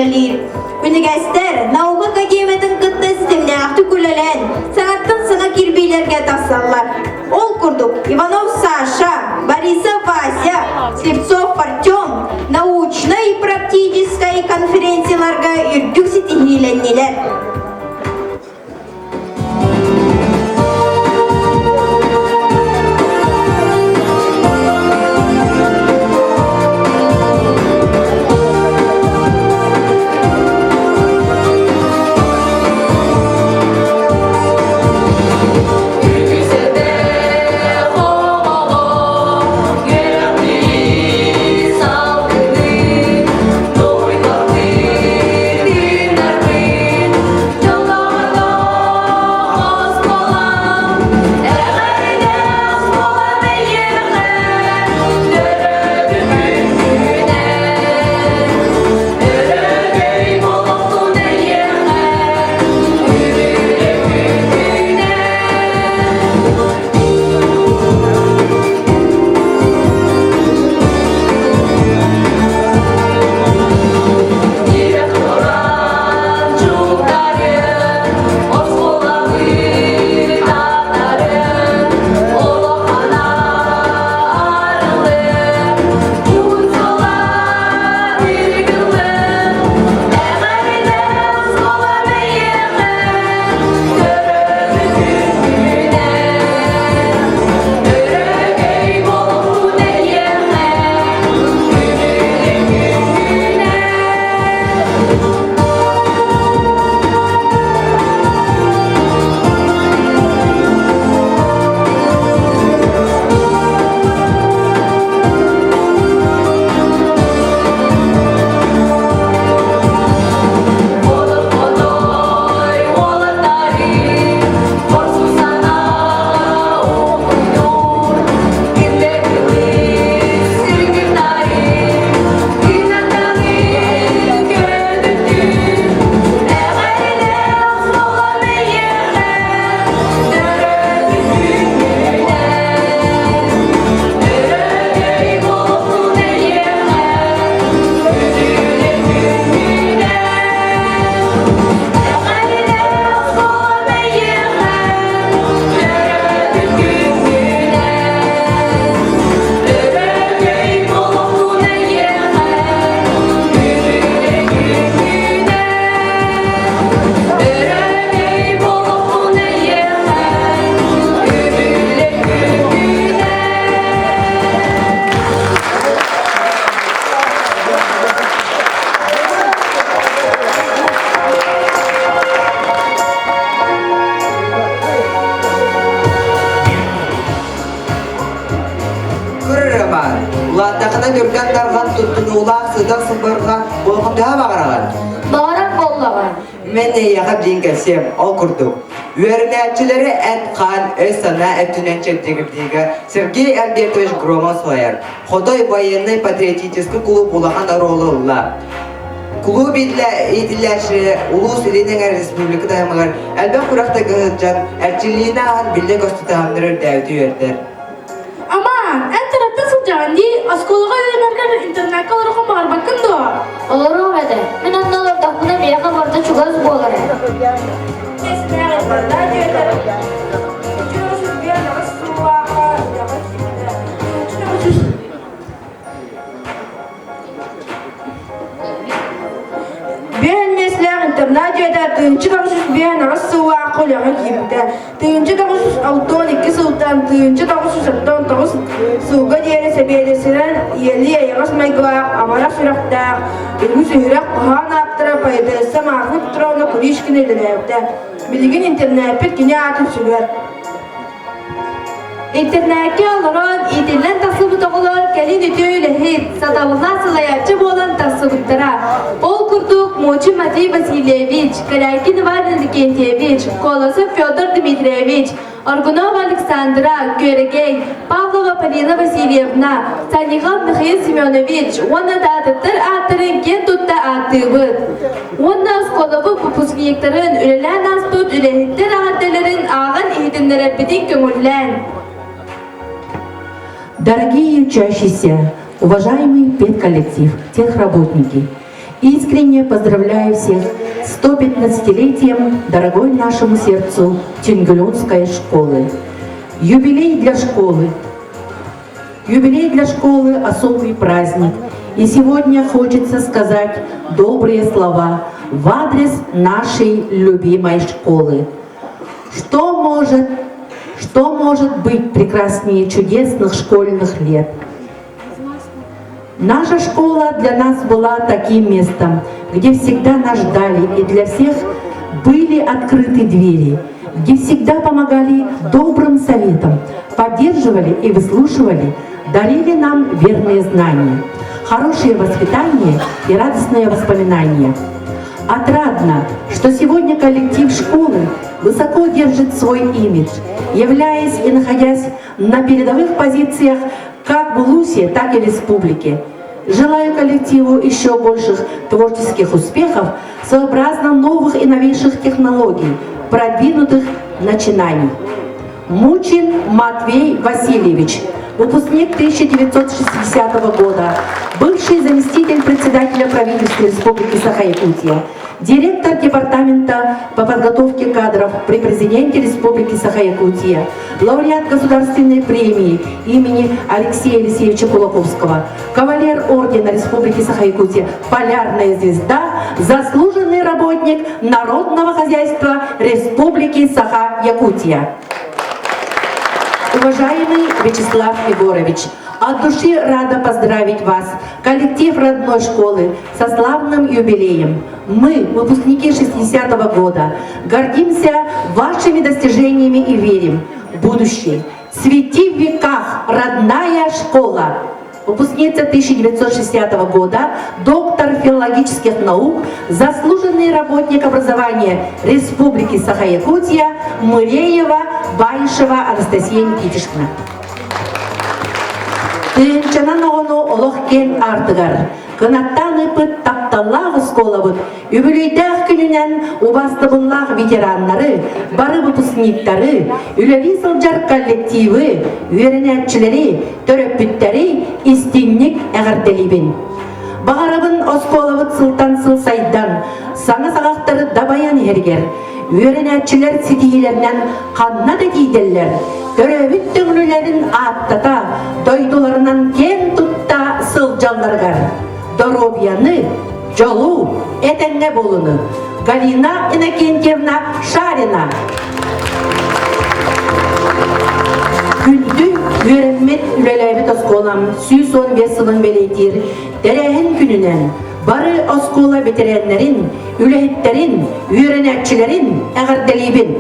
үлэлиир. Үнүгэстэр наука академиятын кытта ситимнээхтик үлэлээн, саҥаттан саҥа кирбиилэргэ тахсаллар. Ол курдук, Иванов Саша, Борисов Вася, Слепцов Артем научнай и практическай конференцияларга үрдүк ситиһиилэннилэр. Кырырыман, улааттахына түргэн тарҕан туттунуулаах сытар сылбырҕа буолуохтаһа баҕараҕын. Баҕарар буоллаҕа. Мен эйиэхэ билин кэлсиэм, ол курдук. Үөрэнээччилэри эт-хаан, өй-санаа өттүнэн чэбдигирдиигэ Сергей Альбертович Громов салайар. Хотой военнай-патриотическай кулууп улахан оруолу ылла. Кулууп иитиллээччилэрэ улуус Илин Эҥэр республика таһымыгар элбэх күрэхтэгэ сылдьан, эрчиллиини ааһан биллэ-көстө таһымнары үрдээбити үөрдэр. Амаан, эн таратта сылдьаҕын дии, оскуолаҕа үөрэнэргэр интернакка олороххун баҕарбаккын дуо? Олоруом этэ. Мин онно олордохпуна миэхэ барыта чугас буолар ээ. Биэн миэсэлээх интернат дьиэтэ 1958 сыллаахха үлэҕэ киирбитэ. 1962 сылтан 1979 сылга диэри сэбиэдиссэйинэн ийэлии эйэҕэс майгылаах, амарах сүрэхтээх, үгүс үһүрэх хоһоон ааптара поэтесса Марфа Петровна Куличкина үлэлээбитэ. Билигин интернеппит кини аатын сүгэр. Интернакка олорон, иитиллэн тахсыбыт оҕолор кэлин үтүө үлэһит, сатабыллаах салайааччы буолан тахсыбыттара. Ол курдук Муочи Матвей Васильевич, Корякин Иван Иннокентьевич, Колосов Федор Дмитриевич, Аргунова Александра, Күөрэгэй, Павлова Полина Васильевна, Санников Михаил Семенович уонна да атыттар ааттарын киэн тутта ааттыыбыт. Уонна оскуолабыт выпускниктарын үлэлээн ааспыт үлэһиттэр эҕэрдэлэрин ааҕан иһитиннэрэрбитин көҥүллээн. Дорогие учащиеся, уважаемый педколлектив, техработники! Искренне поздравляю всех с 115-летием дорогой нашему сердцу Тюнгелюнской школы. Юбилей для школы. Юбилей для школы – особый праздник. И сегодня хочется сказать добрые слова в адрес нашей любимой школы. Что может, что может быть прекраснее чудесных школьных лет? Наша школа для нас была таким местом, где всегда нас ждали и для всех были открыты двери, где всегда помогали добрым советом, поддерживали и выслушивали, дарили нам верные знания, хорошее воспитание и радостные воспоминания. Отрадно, что сегодня коллектив школы высоко держит свой имидж, являясь и находясь на передовых позициях как в Улусе, так и в республике. Желаю коллективу еще больших творческих успехов сообразно новых и новейших технологий, продвинутых начинаний. Мучин Матвей Васильевич, выпускник 1960 года, бывший заместитель председателя правительства Республики Саха-Якутия, директор департамента по подготовке кадров при президенте Республики Саха-Якутия, лауреат государственной премии имени Алексея Елисеевича Кулаковского, кавалер ордена Республики Саха-Якутия «Полярная звезда», заслуженный работник народного хозяйства Республики Саха-Якутия. Уважаемый Вячеслав Егорович, от души рада поздравить вас, коллектив родной школы, со славным юбилеем. Мы, выпускники 60-го года, гордимся вашими достижениями и верим в будущее. Цвети в веках, родная школа! Выпускница 1960 года, доктор филологических наук, заслуженный работник образования Республики Саха-Якутия Мыреева Баишева Анастасия Никитична. Тыынчанан оҕону олох киэн аартыгар, кынаттаан ыыппыт тапталлаах оскуолабыт үбүлүйдээх күнүнэн убаастабыллаах ветераннары, бары выпускниктары, үлэлии сылдьар коллективы, үөрэнээччилэри, төрөппүттэри истиҥник эҕэрдэлиибин. Баҕарабын оскуолабыт сылтан сыл сайдан, саҥа саҕахтары дабайан иһэригэр, үөрэнээччилэр ситиһиилэринэн ханна да тиийдэллэр, төрөөбүт төҥүлүлэрин ааттата, дойдуларынан киэн тутта сылдьалларыгар доруобуйаны, дьолу, этэҥҥэ буолуну Галина Иннокентьевна Шарина. Күндү үөрэммит, үлэлээбит оскуолам 115 сылын бэлиэтиир тэрээһин күнүнэн бары оскуола бэтэрээннэрин, үлэһиттэрин, үөрэнээччилэрин эҕэрдэлиибин.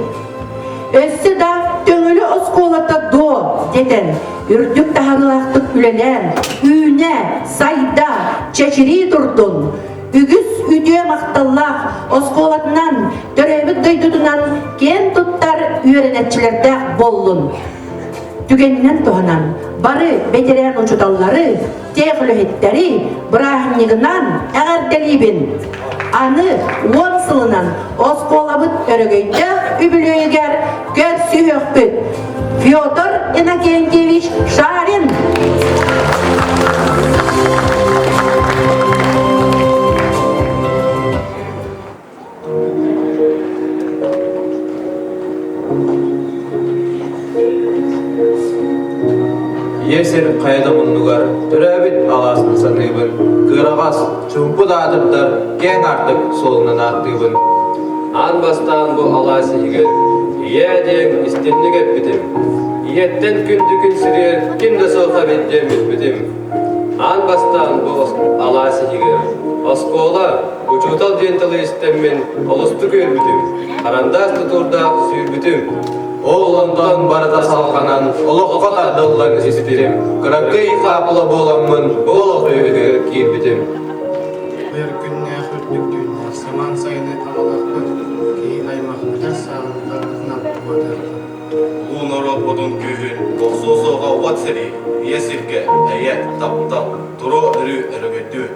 Өссө да Төҥүлү оскуолата дуо дэтэн, үрдүк таһаарыылаахтык үлэлээн, үүнэ, сайда, чэчирии турдун. Үгүс үтүө махталлаах оскуолатынан, төрөөбүт дойдутунан киэн туттар үөрэнээччилэрдээх буоллун. Түгэнинэн туһанан, бары бэтэрээн учууталлары, тех үлэһиттэри бырааһынньыгынан эҕэрдэлиибин! Аны уон сылынан оскуолабыт өрөгөйдөөх үбүлүөйүгэр көрсүһүөхпүт. Федор Иннокентьевич Шарин! Ийэ сир хайа да муннугар төрөөбүт алааспын саныыбын, кыараҕас, чуумпу да аатырдар киэҥ аартык суолунан ааттыыбын. Аан бастаан бу алаас иһигэр ийээ диэн истинник эппитим. Ийэттэн күндү күн сиригэр ким да суох эбит диэн билбитим. Аан бастаан бу алаас иһигэр оскуола, Учуутал диэн тылы истэммин олустук үөрбүтүм, харандаас тутуурдаах сүүрбүтүм. Ол онтон барыта салҕанан, олоххо тардыллан испитим. Кыракый хаапыла буоламмын бу олох үөһүгэр киирбитим. Өр күннээх үрдүк түүннээх самаан сайыны аҕалыахпыт, киһи аймах эдэр сааһын барбытынан уһатыахпыт. Улуу норуот ботун күүһүн бохсуо суоҕа уот сэрии, ийэ сиргэ, эйэ, таптал, туруо өрүү өрөгөйдүү.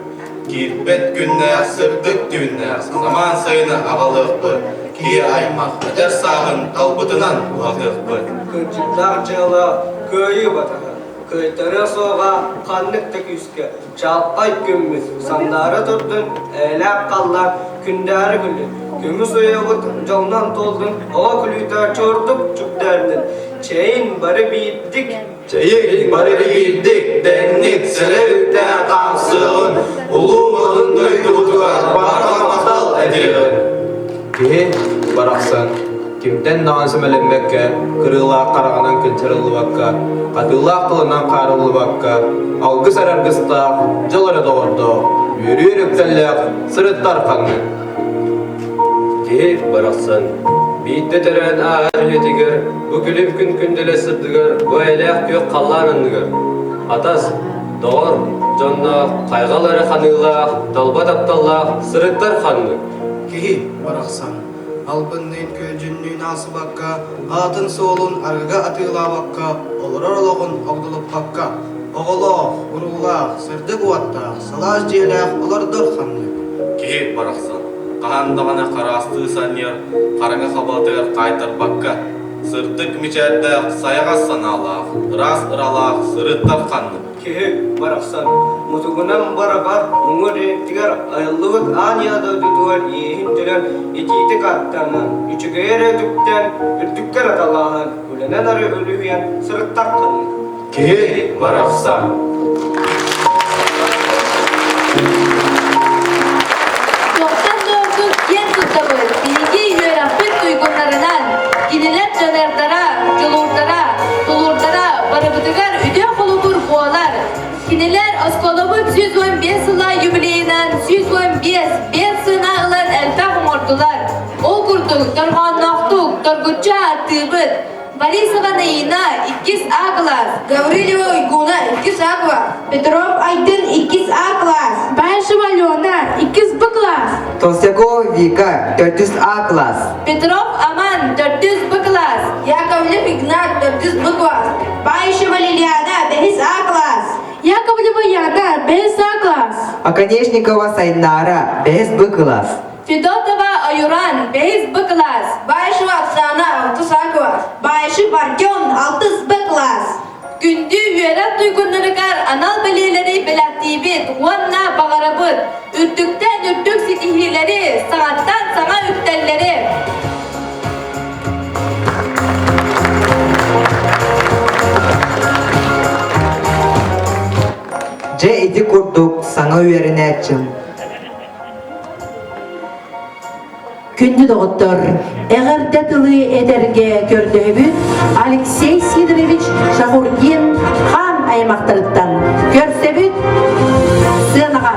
Киирбэт күннээх, сырдык түүннээх, самаан сайыны аҕалыахпыт, киһи аймах эдэр сааһын талбытынан уһатыахпыт. Кырдьыктаах дьыала кыайыы батаһа. Кыайтарыа суоҕа ханнык да күүскэ, чаалхай күммүт сандаара турдун, эйэлээх халлаан күндээри күллүн, көмүс уйабыт дьолунан туоллун, оҕо күлүүтэ чуордук чугдаарнын, чэйин бары биирдик Чэйин бары биирдик, дэҥник, сэлэ үктээн хаамсыаҕын, улуу модун дойдубутугар барҕа махтал этиэҕин. Киһи барахсан кимтэн даҕаны сэмэлэммэккэ, кырыылаах хараҕынан кынчарыллыбакка, хатыылаах тылынан хаарыллыбакка, алгыс эрэ аргыстаах, дьол эрэ доҕордоох, үөрүү эрэ үктэллээх сырыттар ханнык. Киһи барахсан биирдэ төрөөн ааһар үйэтигэр бу күлүм күн күндэлэ сырдыгар бу эйэлээх күөх халлаан анныгар атас, доҕор, дьонноох, хайҕал эрэ ханыылаах, талба тапталлаах сырыттар ханнык. Киһи барахсан албынныын күөлдьүннүүн аасыбакка, аатын-суолун арыгыга атыылаабакка, олорор олоҕун огдолуппакка, оҕолоох, уруулаах, сырдык уоттаах, сылаас дьиэлээх олордор ханнык. Киһи барахсан хаһан даҕаны хараастыы санньыар хараҥа хабалатыгар хаайтарбакка, сырдык мичээрдээх, сайаҕас санаалаах, ыраас ыралаах сырыттар ханнык. Киһи барахсан мутугунан барабар муҥур иһиттигэр айыллыбыт аан ийэ дойдутугар иэһин төлөөн итиитик аттанан, үчүгэйи эрэ үтүктэн, үрдүккэ эрэ талааһан, үлэнэн эрэ үлүһүйэн сырыттар ханнык. Киһи барахсан. Туохтан да ордук киэн туттабыт биһиги үөрэхпит туйгуннарынан, кинилэр дьаныардара, дьулуурдара, тулуурдара барыбытыгар үтүө холобур буолар. Кинилэр оскуолабыт 115 сыла юбилейынан 115 биэс сына ылан элбэх оҥордулар. Ол курдук, дорҕоонноохтук, доргуччу ааттыыбыт. Борисова Наина, иккис А класс. Гаврилева Уйгуна, иккис А класс. Петров Айдын, иккис А класс. Баишева Алена, иккис Б класс. Толстякова Вика, төрдүс А класс. Петров Аман, төрдүс Б класс. Яковлев Игнат, төрдүс Б класс. Баишева Лилиана, бэһис А класс. Яковлева Яна, бэһис А класс. Оконешникова Сайнара, бэһис Б класс. Федотова Аюран, бэһис Б класс. Баишева Оксана, алтыс А класс. Баишев Артем, алтыс Б класс. Күндү үөрэх туйгуннарыгар анал бэлиэлэри бэлэхтиибит уонна баҕарабыт үрдүктэн үрдүк ситиһиилэри, саҥаттан саҥа үктэллэри! Дьэ ити курдук саҥа үөрэнээччим Күндү доҕоттор, эҕэрдэ тылы этэргэ көрдөһөбүт Алексей Сидорович Шахурдин хаан аймахтарыттан көрсөбүт сыанаҕа.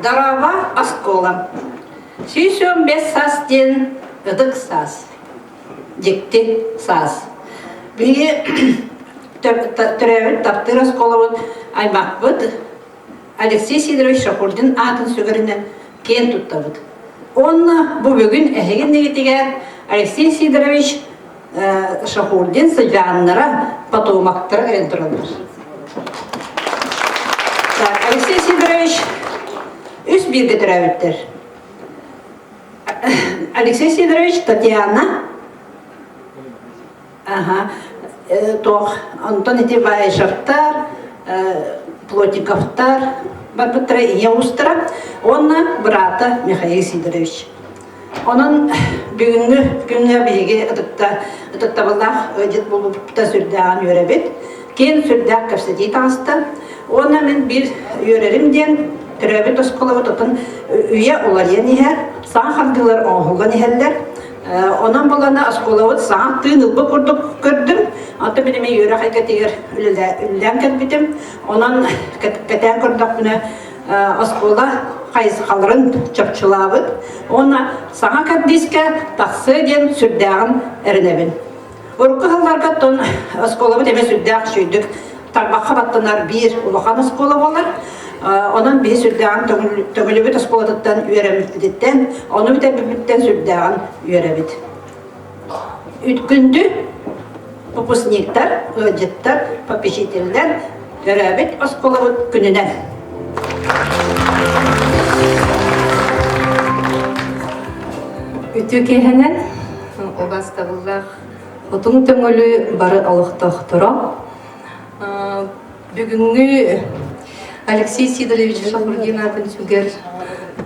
Дорообо, оскуолам. 115 саас диэн ытык саас, дьикти саас. Биһиги төрөөбүт таптыыр оскуолабыт аймахпыт Алексей Сидорович Шахурдин аатын сүгэринэн киэн туттабыт. Уонна бу бүгүн эһиги иннигитигэр Алексей Сидорович Шахурдин сыдьааннара, потомоктара кэлэн тураллар. Так, Алексей Сидорович үс бииргэ төрөөбүттэр. Алексей Сидорович, Татьяна, Аха, туох, онтон ити Баишевтар, Плотниковтар барбыттара ийэ уустара уонна быраата Михаил Сидорович. Онон бүгүҥҥү күҥҥэ биһиги ытыкта ытыктабыллаах ыалдьыт буолбуппута сүрдээҕин үөрэбит. Киэн сүрдээх кэпсэтии таҕыста. Уонна мин биир үөрэрим диэн төрөөбүт оскуолабыт отон үйэ уларыйан иһэр, саҥа хардыылар оҥоһуллан иһэллэр. Онон булана оскуолабыт саҥа тыын ылбыт курдук көрдүм. Онтон мин эмиэ үөрэх эйгэтигэр үлэлээн кэлбитим. Онон кэтээн көрдөхпүнэ оскуола хайысхаларын чопчулаабыт уонна саҥа кэрдиискэ тахсыа диэн сүрдээҕин эрэнэбин. Урукку сылларга оттон оскуолабыт эмиэ сүрдээх үчүгэйдик тарбахха баттанар биир улахан оскуола буолар. Онон биһи сүрдээҕин Төҥүлүбүт оскуолатыттан үөрэммиппититтэн, ону бүтэрбиппиттэн сүрдээҕин үөрэбит. Күндү выпускниктар, ыалдьыттар, попечителлэр төрөөбүт оскуолабыт күнүнэн! Үтүө киэһэнэн убаастабыллаах Хотуҥ Төҥүлү бары олохтоохторо Бүгүҥҥү Алексей Сидорович Шахурдин аатын сүгэр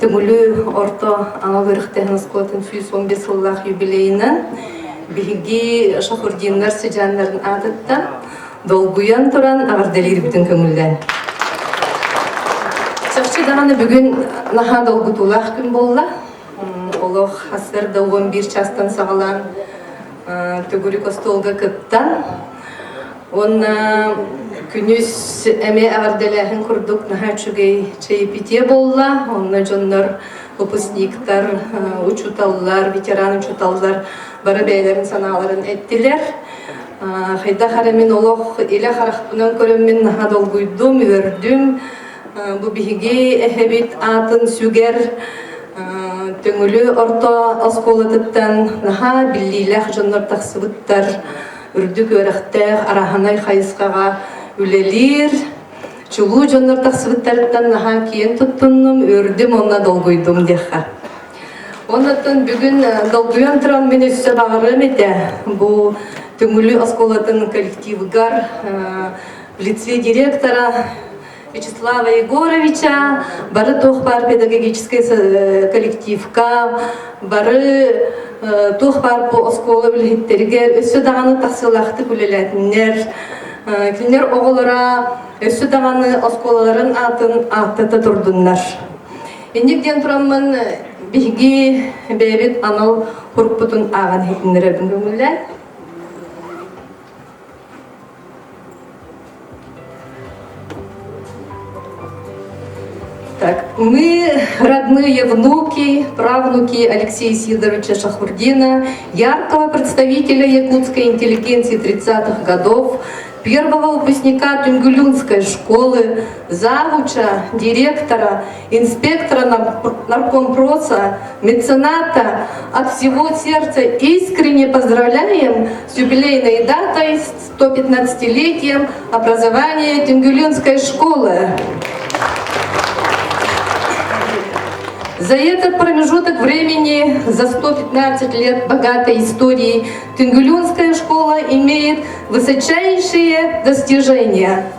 Төҥүлү орто анал үөрэхтээһин оскуолатын 115 сыллаах юбилейынан биһиги Шахурдиннар сыдьааннарын аатыттан долгуйан туран эҕэрдэлиирбитин көҥүллээн. Чахчы даҕаны бүгүн наһаа долгутуулаах күн буолла. Олох сарсыарда 11 чаастан саҕалаан төгүрүк остуолга кыттан Уонна күнүс эмиэ эҕэрдэлээһин курдук наһаа үчүгэй чаепитие буолла. Онно дьоннор, выпускниктар, учууталлар, ветеран учууталлар бары бэйэлэрин санааларын эттилэр. Хайдах эрэ мин олох илэ харахпынан көрөммүн наһаа долгуйдум, үөрдүм. Бу биһиги эһэбит аатын сүгэр Төҥүлү орто оскуолатыттан наһаа биллиилээх дьоннор тахсыбыттар. Үрдүк үөрэхтээх араһанай хайысхаҕа үлэлиир чулуу дьоннор тахсыбыттарыттан наһаа киэн туттуннум, үөрдүм уонна долгуйдум диэххэ. Оннуттан бүгүн долгуйан туран мин өссө баҕарыам этэ бу Төҥүлү оскуолатын коллективыгар в лице директора Вячеслава Егоровича, бары туох баар педагогическай коллективка, бары туох баар бу оскуола үлэһиттэригэр өссө даҕаны тахсыылаахтык үлэлээтиннэр. Кинилэр оҕолоро өссө даҕаны оскуолаларын аатын ааттата турдуннар. Инник диэн тураммын биһиги бэйэбит анал хурукпутун ааҕан иһитиннэрэрбин көҥүллээн. Так, мы родные внуки, правнуки Алексея Сидоровича Шахурдина, яркого представителя якутской интеллигенции 30-х годов, первого выпускника Тюнгюлюнской школы, завуча, директора, инспектора наркомпроса, мецената, от всего сердца искренне поздравляем с юбилейной датой, с 115-летием образования Тюнгюлинской школы. За этот промежуток времени, за 115 лет богатой истории, Тюнгюлюнская школа имеет высочайшие достижения.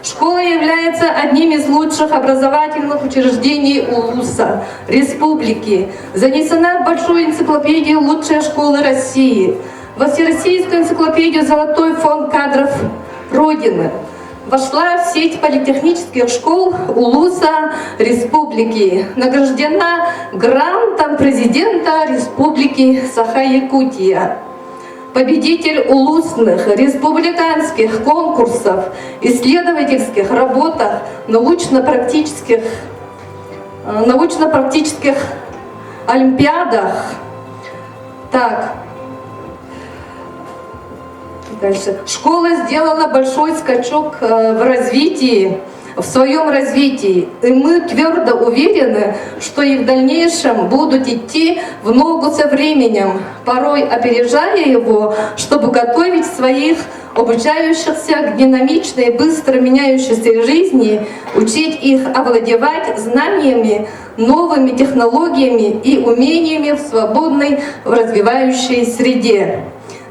Школа является одним из лучших образовательных учреждений УЛУСа, республики. Занесена в Большую энциклопедию «Лучшая школа России», во Всероссийскую энциклопедию «Золотой фонд кадров Родины», вошла в сеть политехнических школ УЛУСа Республики, награждена грантом президента Республики Саха-Якутия победитель улусных, республиканских конкурсов, исследовательских работах, научно-практических, научно-практических олимпиадах. Так, дальше. Школа сделала большой скачок в развитии, в своем развитии. И мы твердо уверены, что и в дальнейшем будут идти в ногу со временем, порой опережая его, чтобы готовить своих обучающихся к динамичной, быстро меняющейся жизни, учить их овладевать знаниями, новыми технологиями и умениями в свободной, в развивающей среде.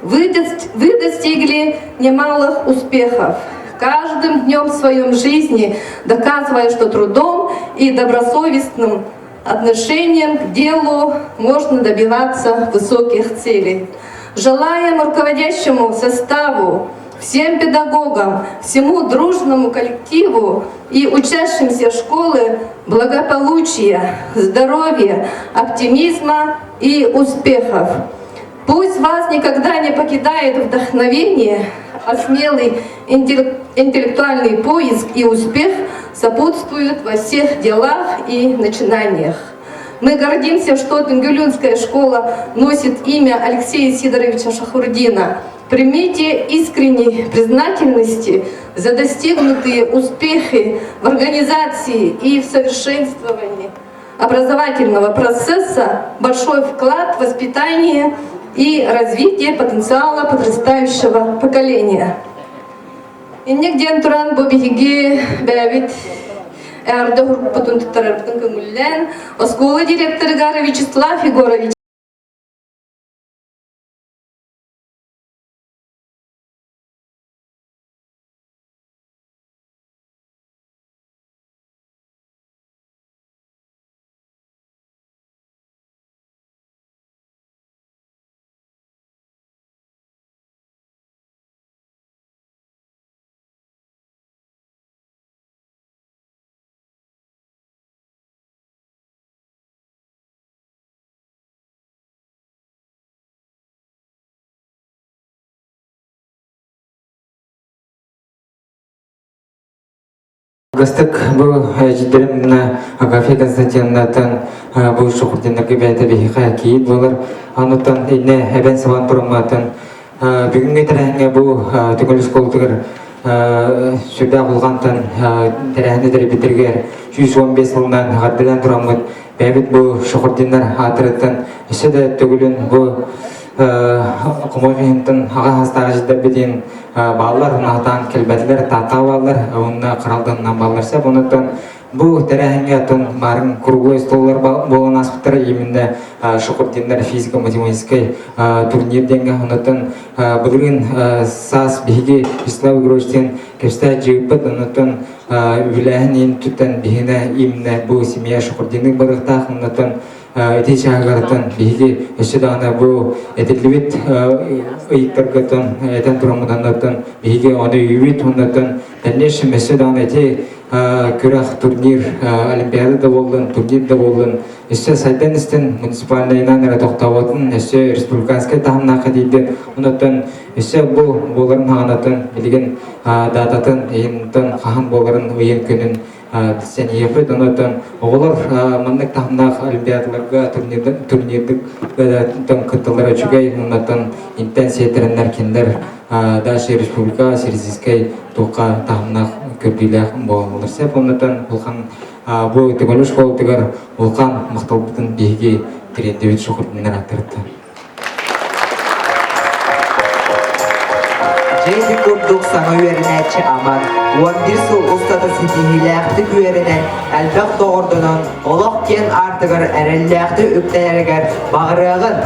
Вы, вы достигли немалых успехов каждым днем в своем жизни, доказывая, что трудом и добросовестным отношением к делу можно добиваться высоких целей. Желаем руководящему составу, всем педагогам, всему дружному коллективу и учащимся школы благополучия, здоровья, оптимизма и успехов. Пусть вас никогда не покидает вдохновение, а смелый интеллектуальный поиск и успех сопутствуют во всех делах и начинаниях. Мы гордимся, что Тенгюлюнская школа носит имя Алексея Сидоровича Шахурдина. Примите искренней признательности за достигнутые успехи в организации и в совершенствовании образовательного процесса, большой вклад в воспитание и развитие потенциала подрастающего поколения. Инник диэн туран бу биһиги бэйэбит эҕэрдэ уһурбутун туттарарбытын көҥүллээн оскуола директорыгар Вячеслав Егорович Гастык бу эдьидэрим Агафья Константиновнаттан бу шокурдиннарга бэйэтэ биһиэхэ кийиит буолар. Онуттан инне эбэн сабан турамматтан бүгүҥҥү тэрээһиҥҥэ бу Түгэл оскуолатыгар сүрдээх улахантан тэрээһини тэрийбиттэригэр 115 сылынан эҕэрдэлээн тураммыт бэйэбит бу шокурдиннар аатырыттан өссө да төгүлүн бу хомойуох иһинтэн аҕа хастаах эдьидэрбитин бааллар, наһатаан кэлбэтилэр, тааттаа бааллар, уонна Харалданынан бааллар сөп. Онуттан бу тэрээһиҥҥэ оттон марын круглой столлар буолан ааспыттара именно Шукурдиннар физико-математическай турнир диэҥҥэ. Онуттан былырыын саас биһиги Вячеслав Егорович диэн кэпсэтэ дьыыппыт. Онуттан үбүлээһин иин туттан биһиэнэ именно бу семья Шукурдиннык барыахтаах. Онуттан Ити чааһыгартан биһиги өссө даҕаны бу этиллибит ыйыктаргыттан этэн тураммытаннартан биһиги ону өйүүбүт оннуттан дальнейшем өссө даҕаны ити күрэх турнир олимпиада да буоллун турнир да буоллун өссө сайдан истин муниципальнайынан эрэ тохтооботун өссө республиканскай таһымнаахха тиийдин онуттан өссө бу буоларын хаҕанатын билигин дататын ыйынтан хаһан буоларын ыйын күнүн сэниэхпит. Онон оҕолор маннык таһымнаах олимпиадаларга турнирдык кытталлара үчүгэй. Оннуттан интэн сиэтэрэннэр кинилэр дальше республика Сиризийскэй туохха таһымнаах көрдүүлээх буолаллар сөп. Оннуттан улахан бу Төгөлү школатыгар улахан махталбытын биһиги тириэрдибит шукурдуннар аттарыттан. Дьэ курдук саҥа үөрэнээччи Аман 11 сыл устата ситиһиилээхтик үөрэнэн, элбэх доҕордонон, олох киэн аартыгар эрэллээхтик үктэнэригэр баҕарыаҕын!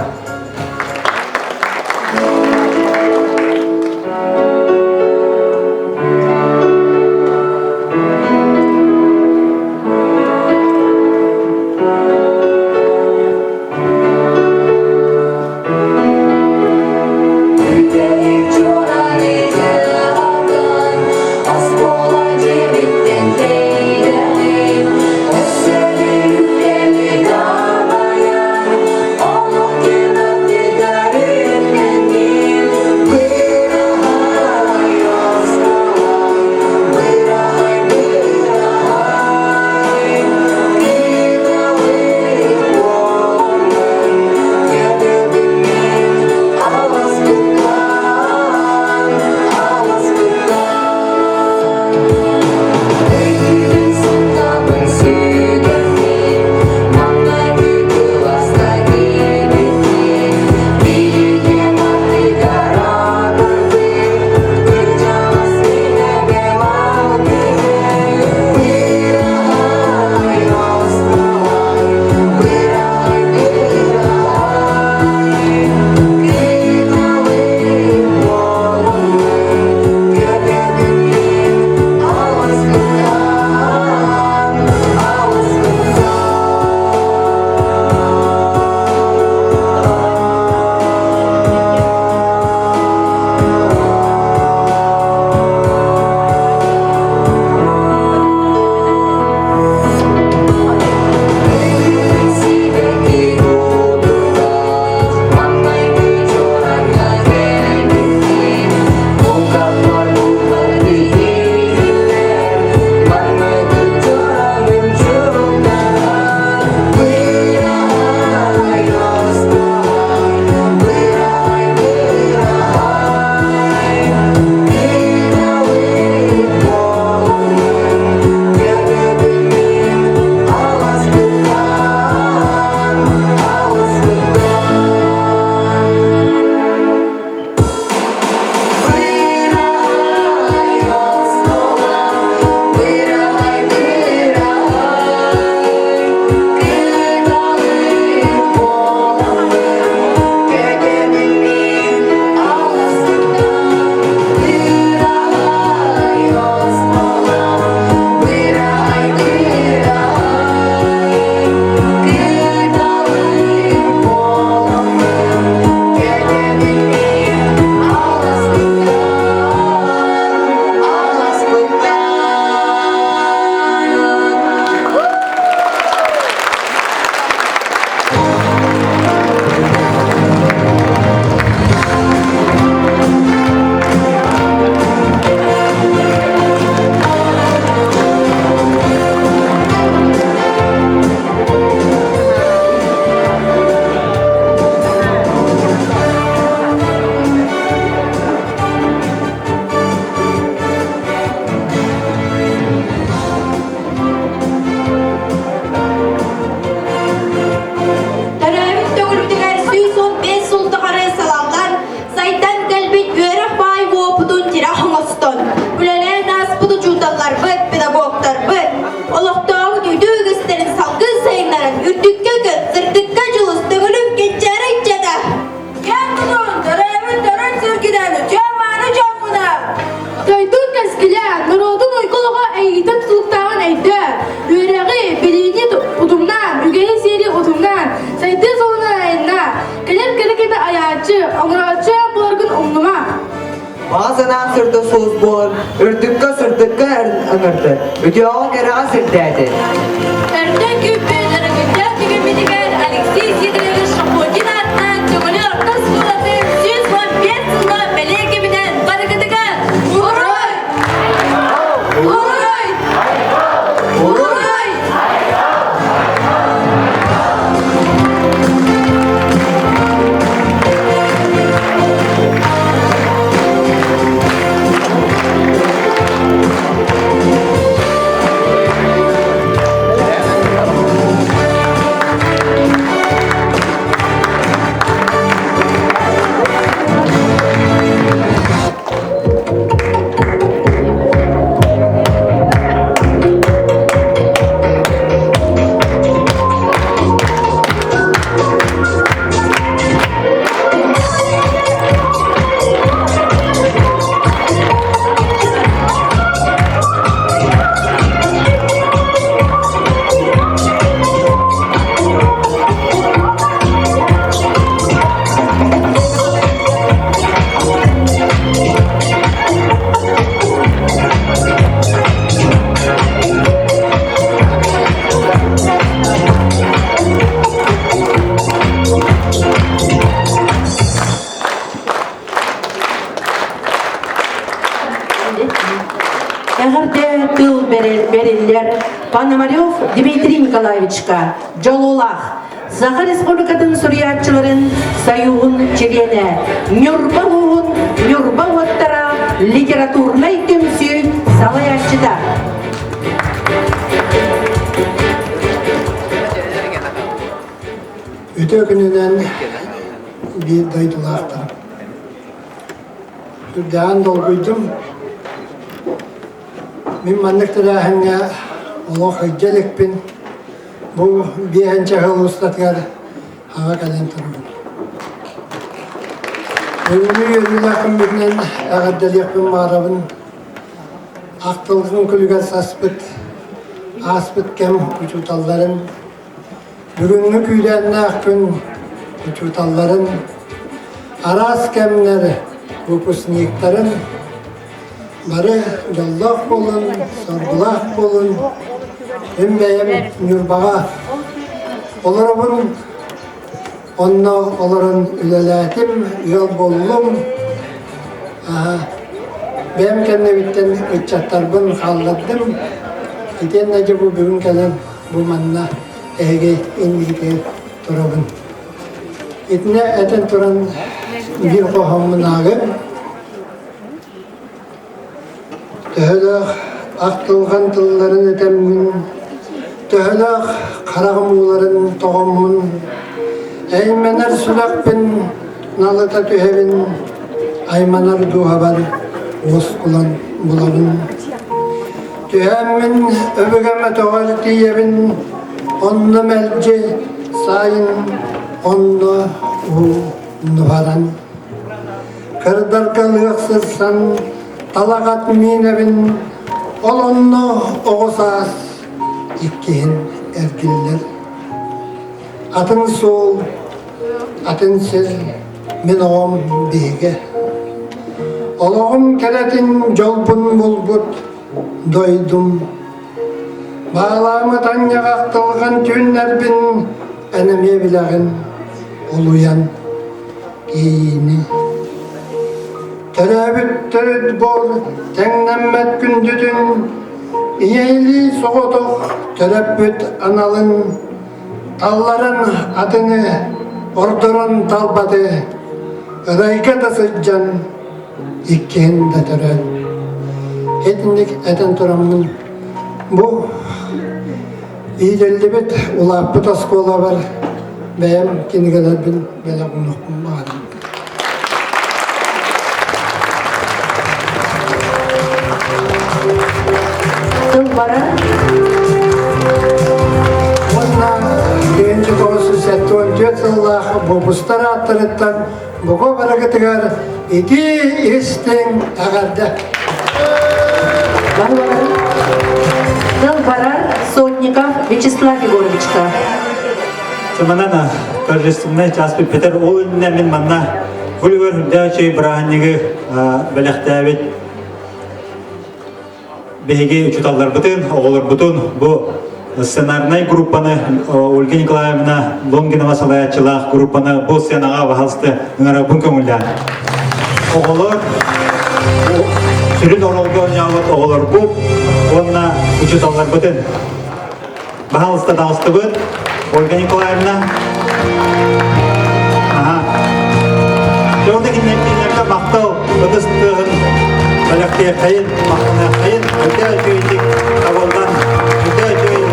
сырдык сулус буолан, үрдүккэ сырдыкка ыҥырды, үтүөҕэ кэрэҕэ сирдээтэ. Өртөн күүппүт өрөгөйдөөх түгэммитигэр Алексей Сидорович Шахотин аатынан Төҥүлү орто оскуолатын 115 сыла бэлиэ кэминэн барыгытыгар Уруй! Уруй! Уруй! Эҕэрдэ тыл бэриллэр Пономарев Дмитрий Николаевичка дьолулаах Саха Республикатын суруйааччыларын Союһун чилиэнэ, Ньурба улууһун Ньурба уоттара литературнай түмсүү салайааччыта. Үтүө күнүнэн биир дойдулаахтарым. Үрдээн долгуйдум. Мин маннык тэрээһиҥҥэ олох илдьэ иликпин. Бу биэһинчэ сыл устатыгар аҕа кэлэн турабын. Бүгүҥҥү үөрүүлээх күммүтүнэн эҕэрдэлиэхпин баҕарабын. Ахтылҕан күлүгэр саспыт, ааспыт кэм учууталларын, бүгүҥҥү күүрээннээх күн учууталларын, араас кэмнэр выпускниктарын Бары дьоллоох буолун, соргулаах буолун. Мин бэйэм Ньурбаҕа олоробун. Онно олорон үлэлээтим, ыал буоллум. Бэйэм кэннибиттэн ыччаттарбын хааллардым. Итиэннэ дьэ бу бүгүн кэлэн бу манна эһиги иннигитигэр турабын. Итинэ этэн туран биир хоһооммун ааҕыам. Төһөлөөх ахтылҕан тылларын этэммин, төһөлөөх хараҕым ууларын тоҕоммун, эймэнэр сүрэхпин налыта түһэбин, айманар дууһабар уоскулан булабын. Түһээммин өбүгэм өтөҕөр тиийэбин, онно мэлдьи сайын, онно уу нуһаран. Кырдарга лыах сырсан, талаҕат миинэбин, ол онно оҕо саас иккиһин эргиллэр. Атын суол, атын сир мин оҕом биһигэ. Олоҕум кэрэтин дьолбун булбут дойдум. Баалаамыт анньаҕах тылҕан түүннэрбин эн эмиэ билэҕин олуйан Иини. Төрөөбүт төрүт буор тэҥнэммэт күндүтүн, ийэлии соҕотох төрөппүт аналын, талларан атыны, ордорон талбаты, ырайга да сылдьан иккиһин да төрөөн. Итинник этэн тураммын, бу иитиллибит, улааппыт оскуолабар бэйэм кинигэлэрбин бэлэх уунуохпун баҕарабын. Тыл барар. Уонна 1974 сыллаах выпустар ааттарыттан бука барыгытыгар итии истиҥ эҕэрдэ! Тыл барар Сотников Вячеслав Егоровичка. Манана торжественный час бүппүтэр. Ол иннинэ мин манна Бүлүгөр үрдээчи бырааһынньыгы бэлэхтээбит биһиги учууталларбытын, оҕолорбутун бу сценарнай группаны Ольга Николаевна Лонгинова салайааччылаах группаны бу сценаҕа баһалысты ыҥырабын көҥүллээн. Оҕолор сүрүн оруолга оонньообут оҕолорбут уонна учууталларбытын Баһаалыста таҕыстыбыт. Ольга Николаевна. Аха. Дьонда кинилэргэ махтал ытыс тыаһын бэлэхтиэххэйин, махтаныаххайын, өтө үчүгэйдик табыллан, өтө үчүгэй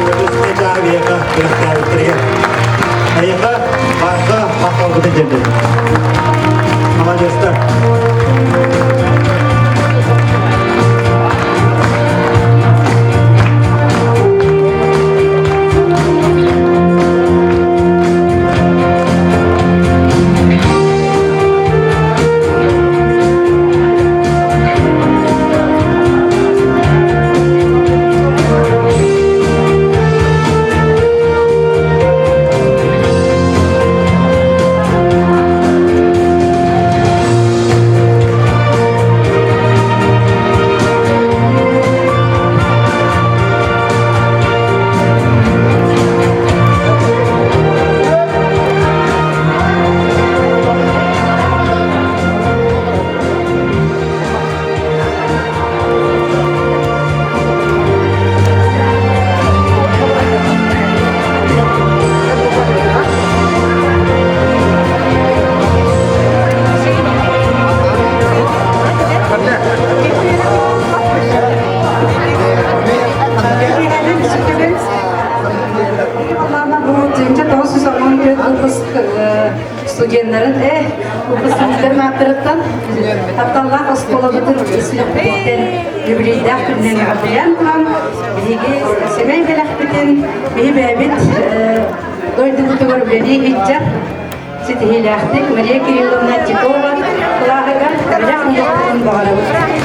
ытыс чааһы биһиэхэ бэлэхтээбиттэригэр. Эйиэхэ барҕа махталбытын тиэрдэбит. Молодецтар. Студеннарын выпускниктарын ааттарыттан тапталлаах оскуолабытын сүрэхпититтэн юбилейдаах күнүнэн эҕэрдэлээн туран биһиги сэмэй бэлэхпитин биһи бэйэбит дойдубутугар үлэлии сылдьар ситиһиилээхтик Мария Кирилловна Титова кылааһыгар бэлэх уҥуохпутун баҕарабыт.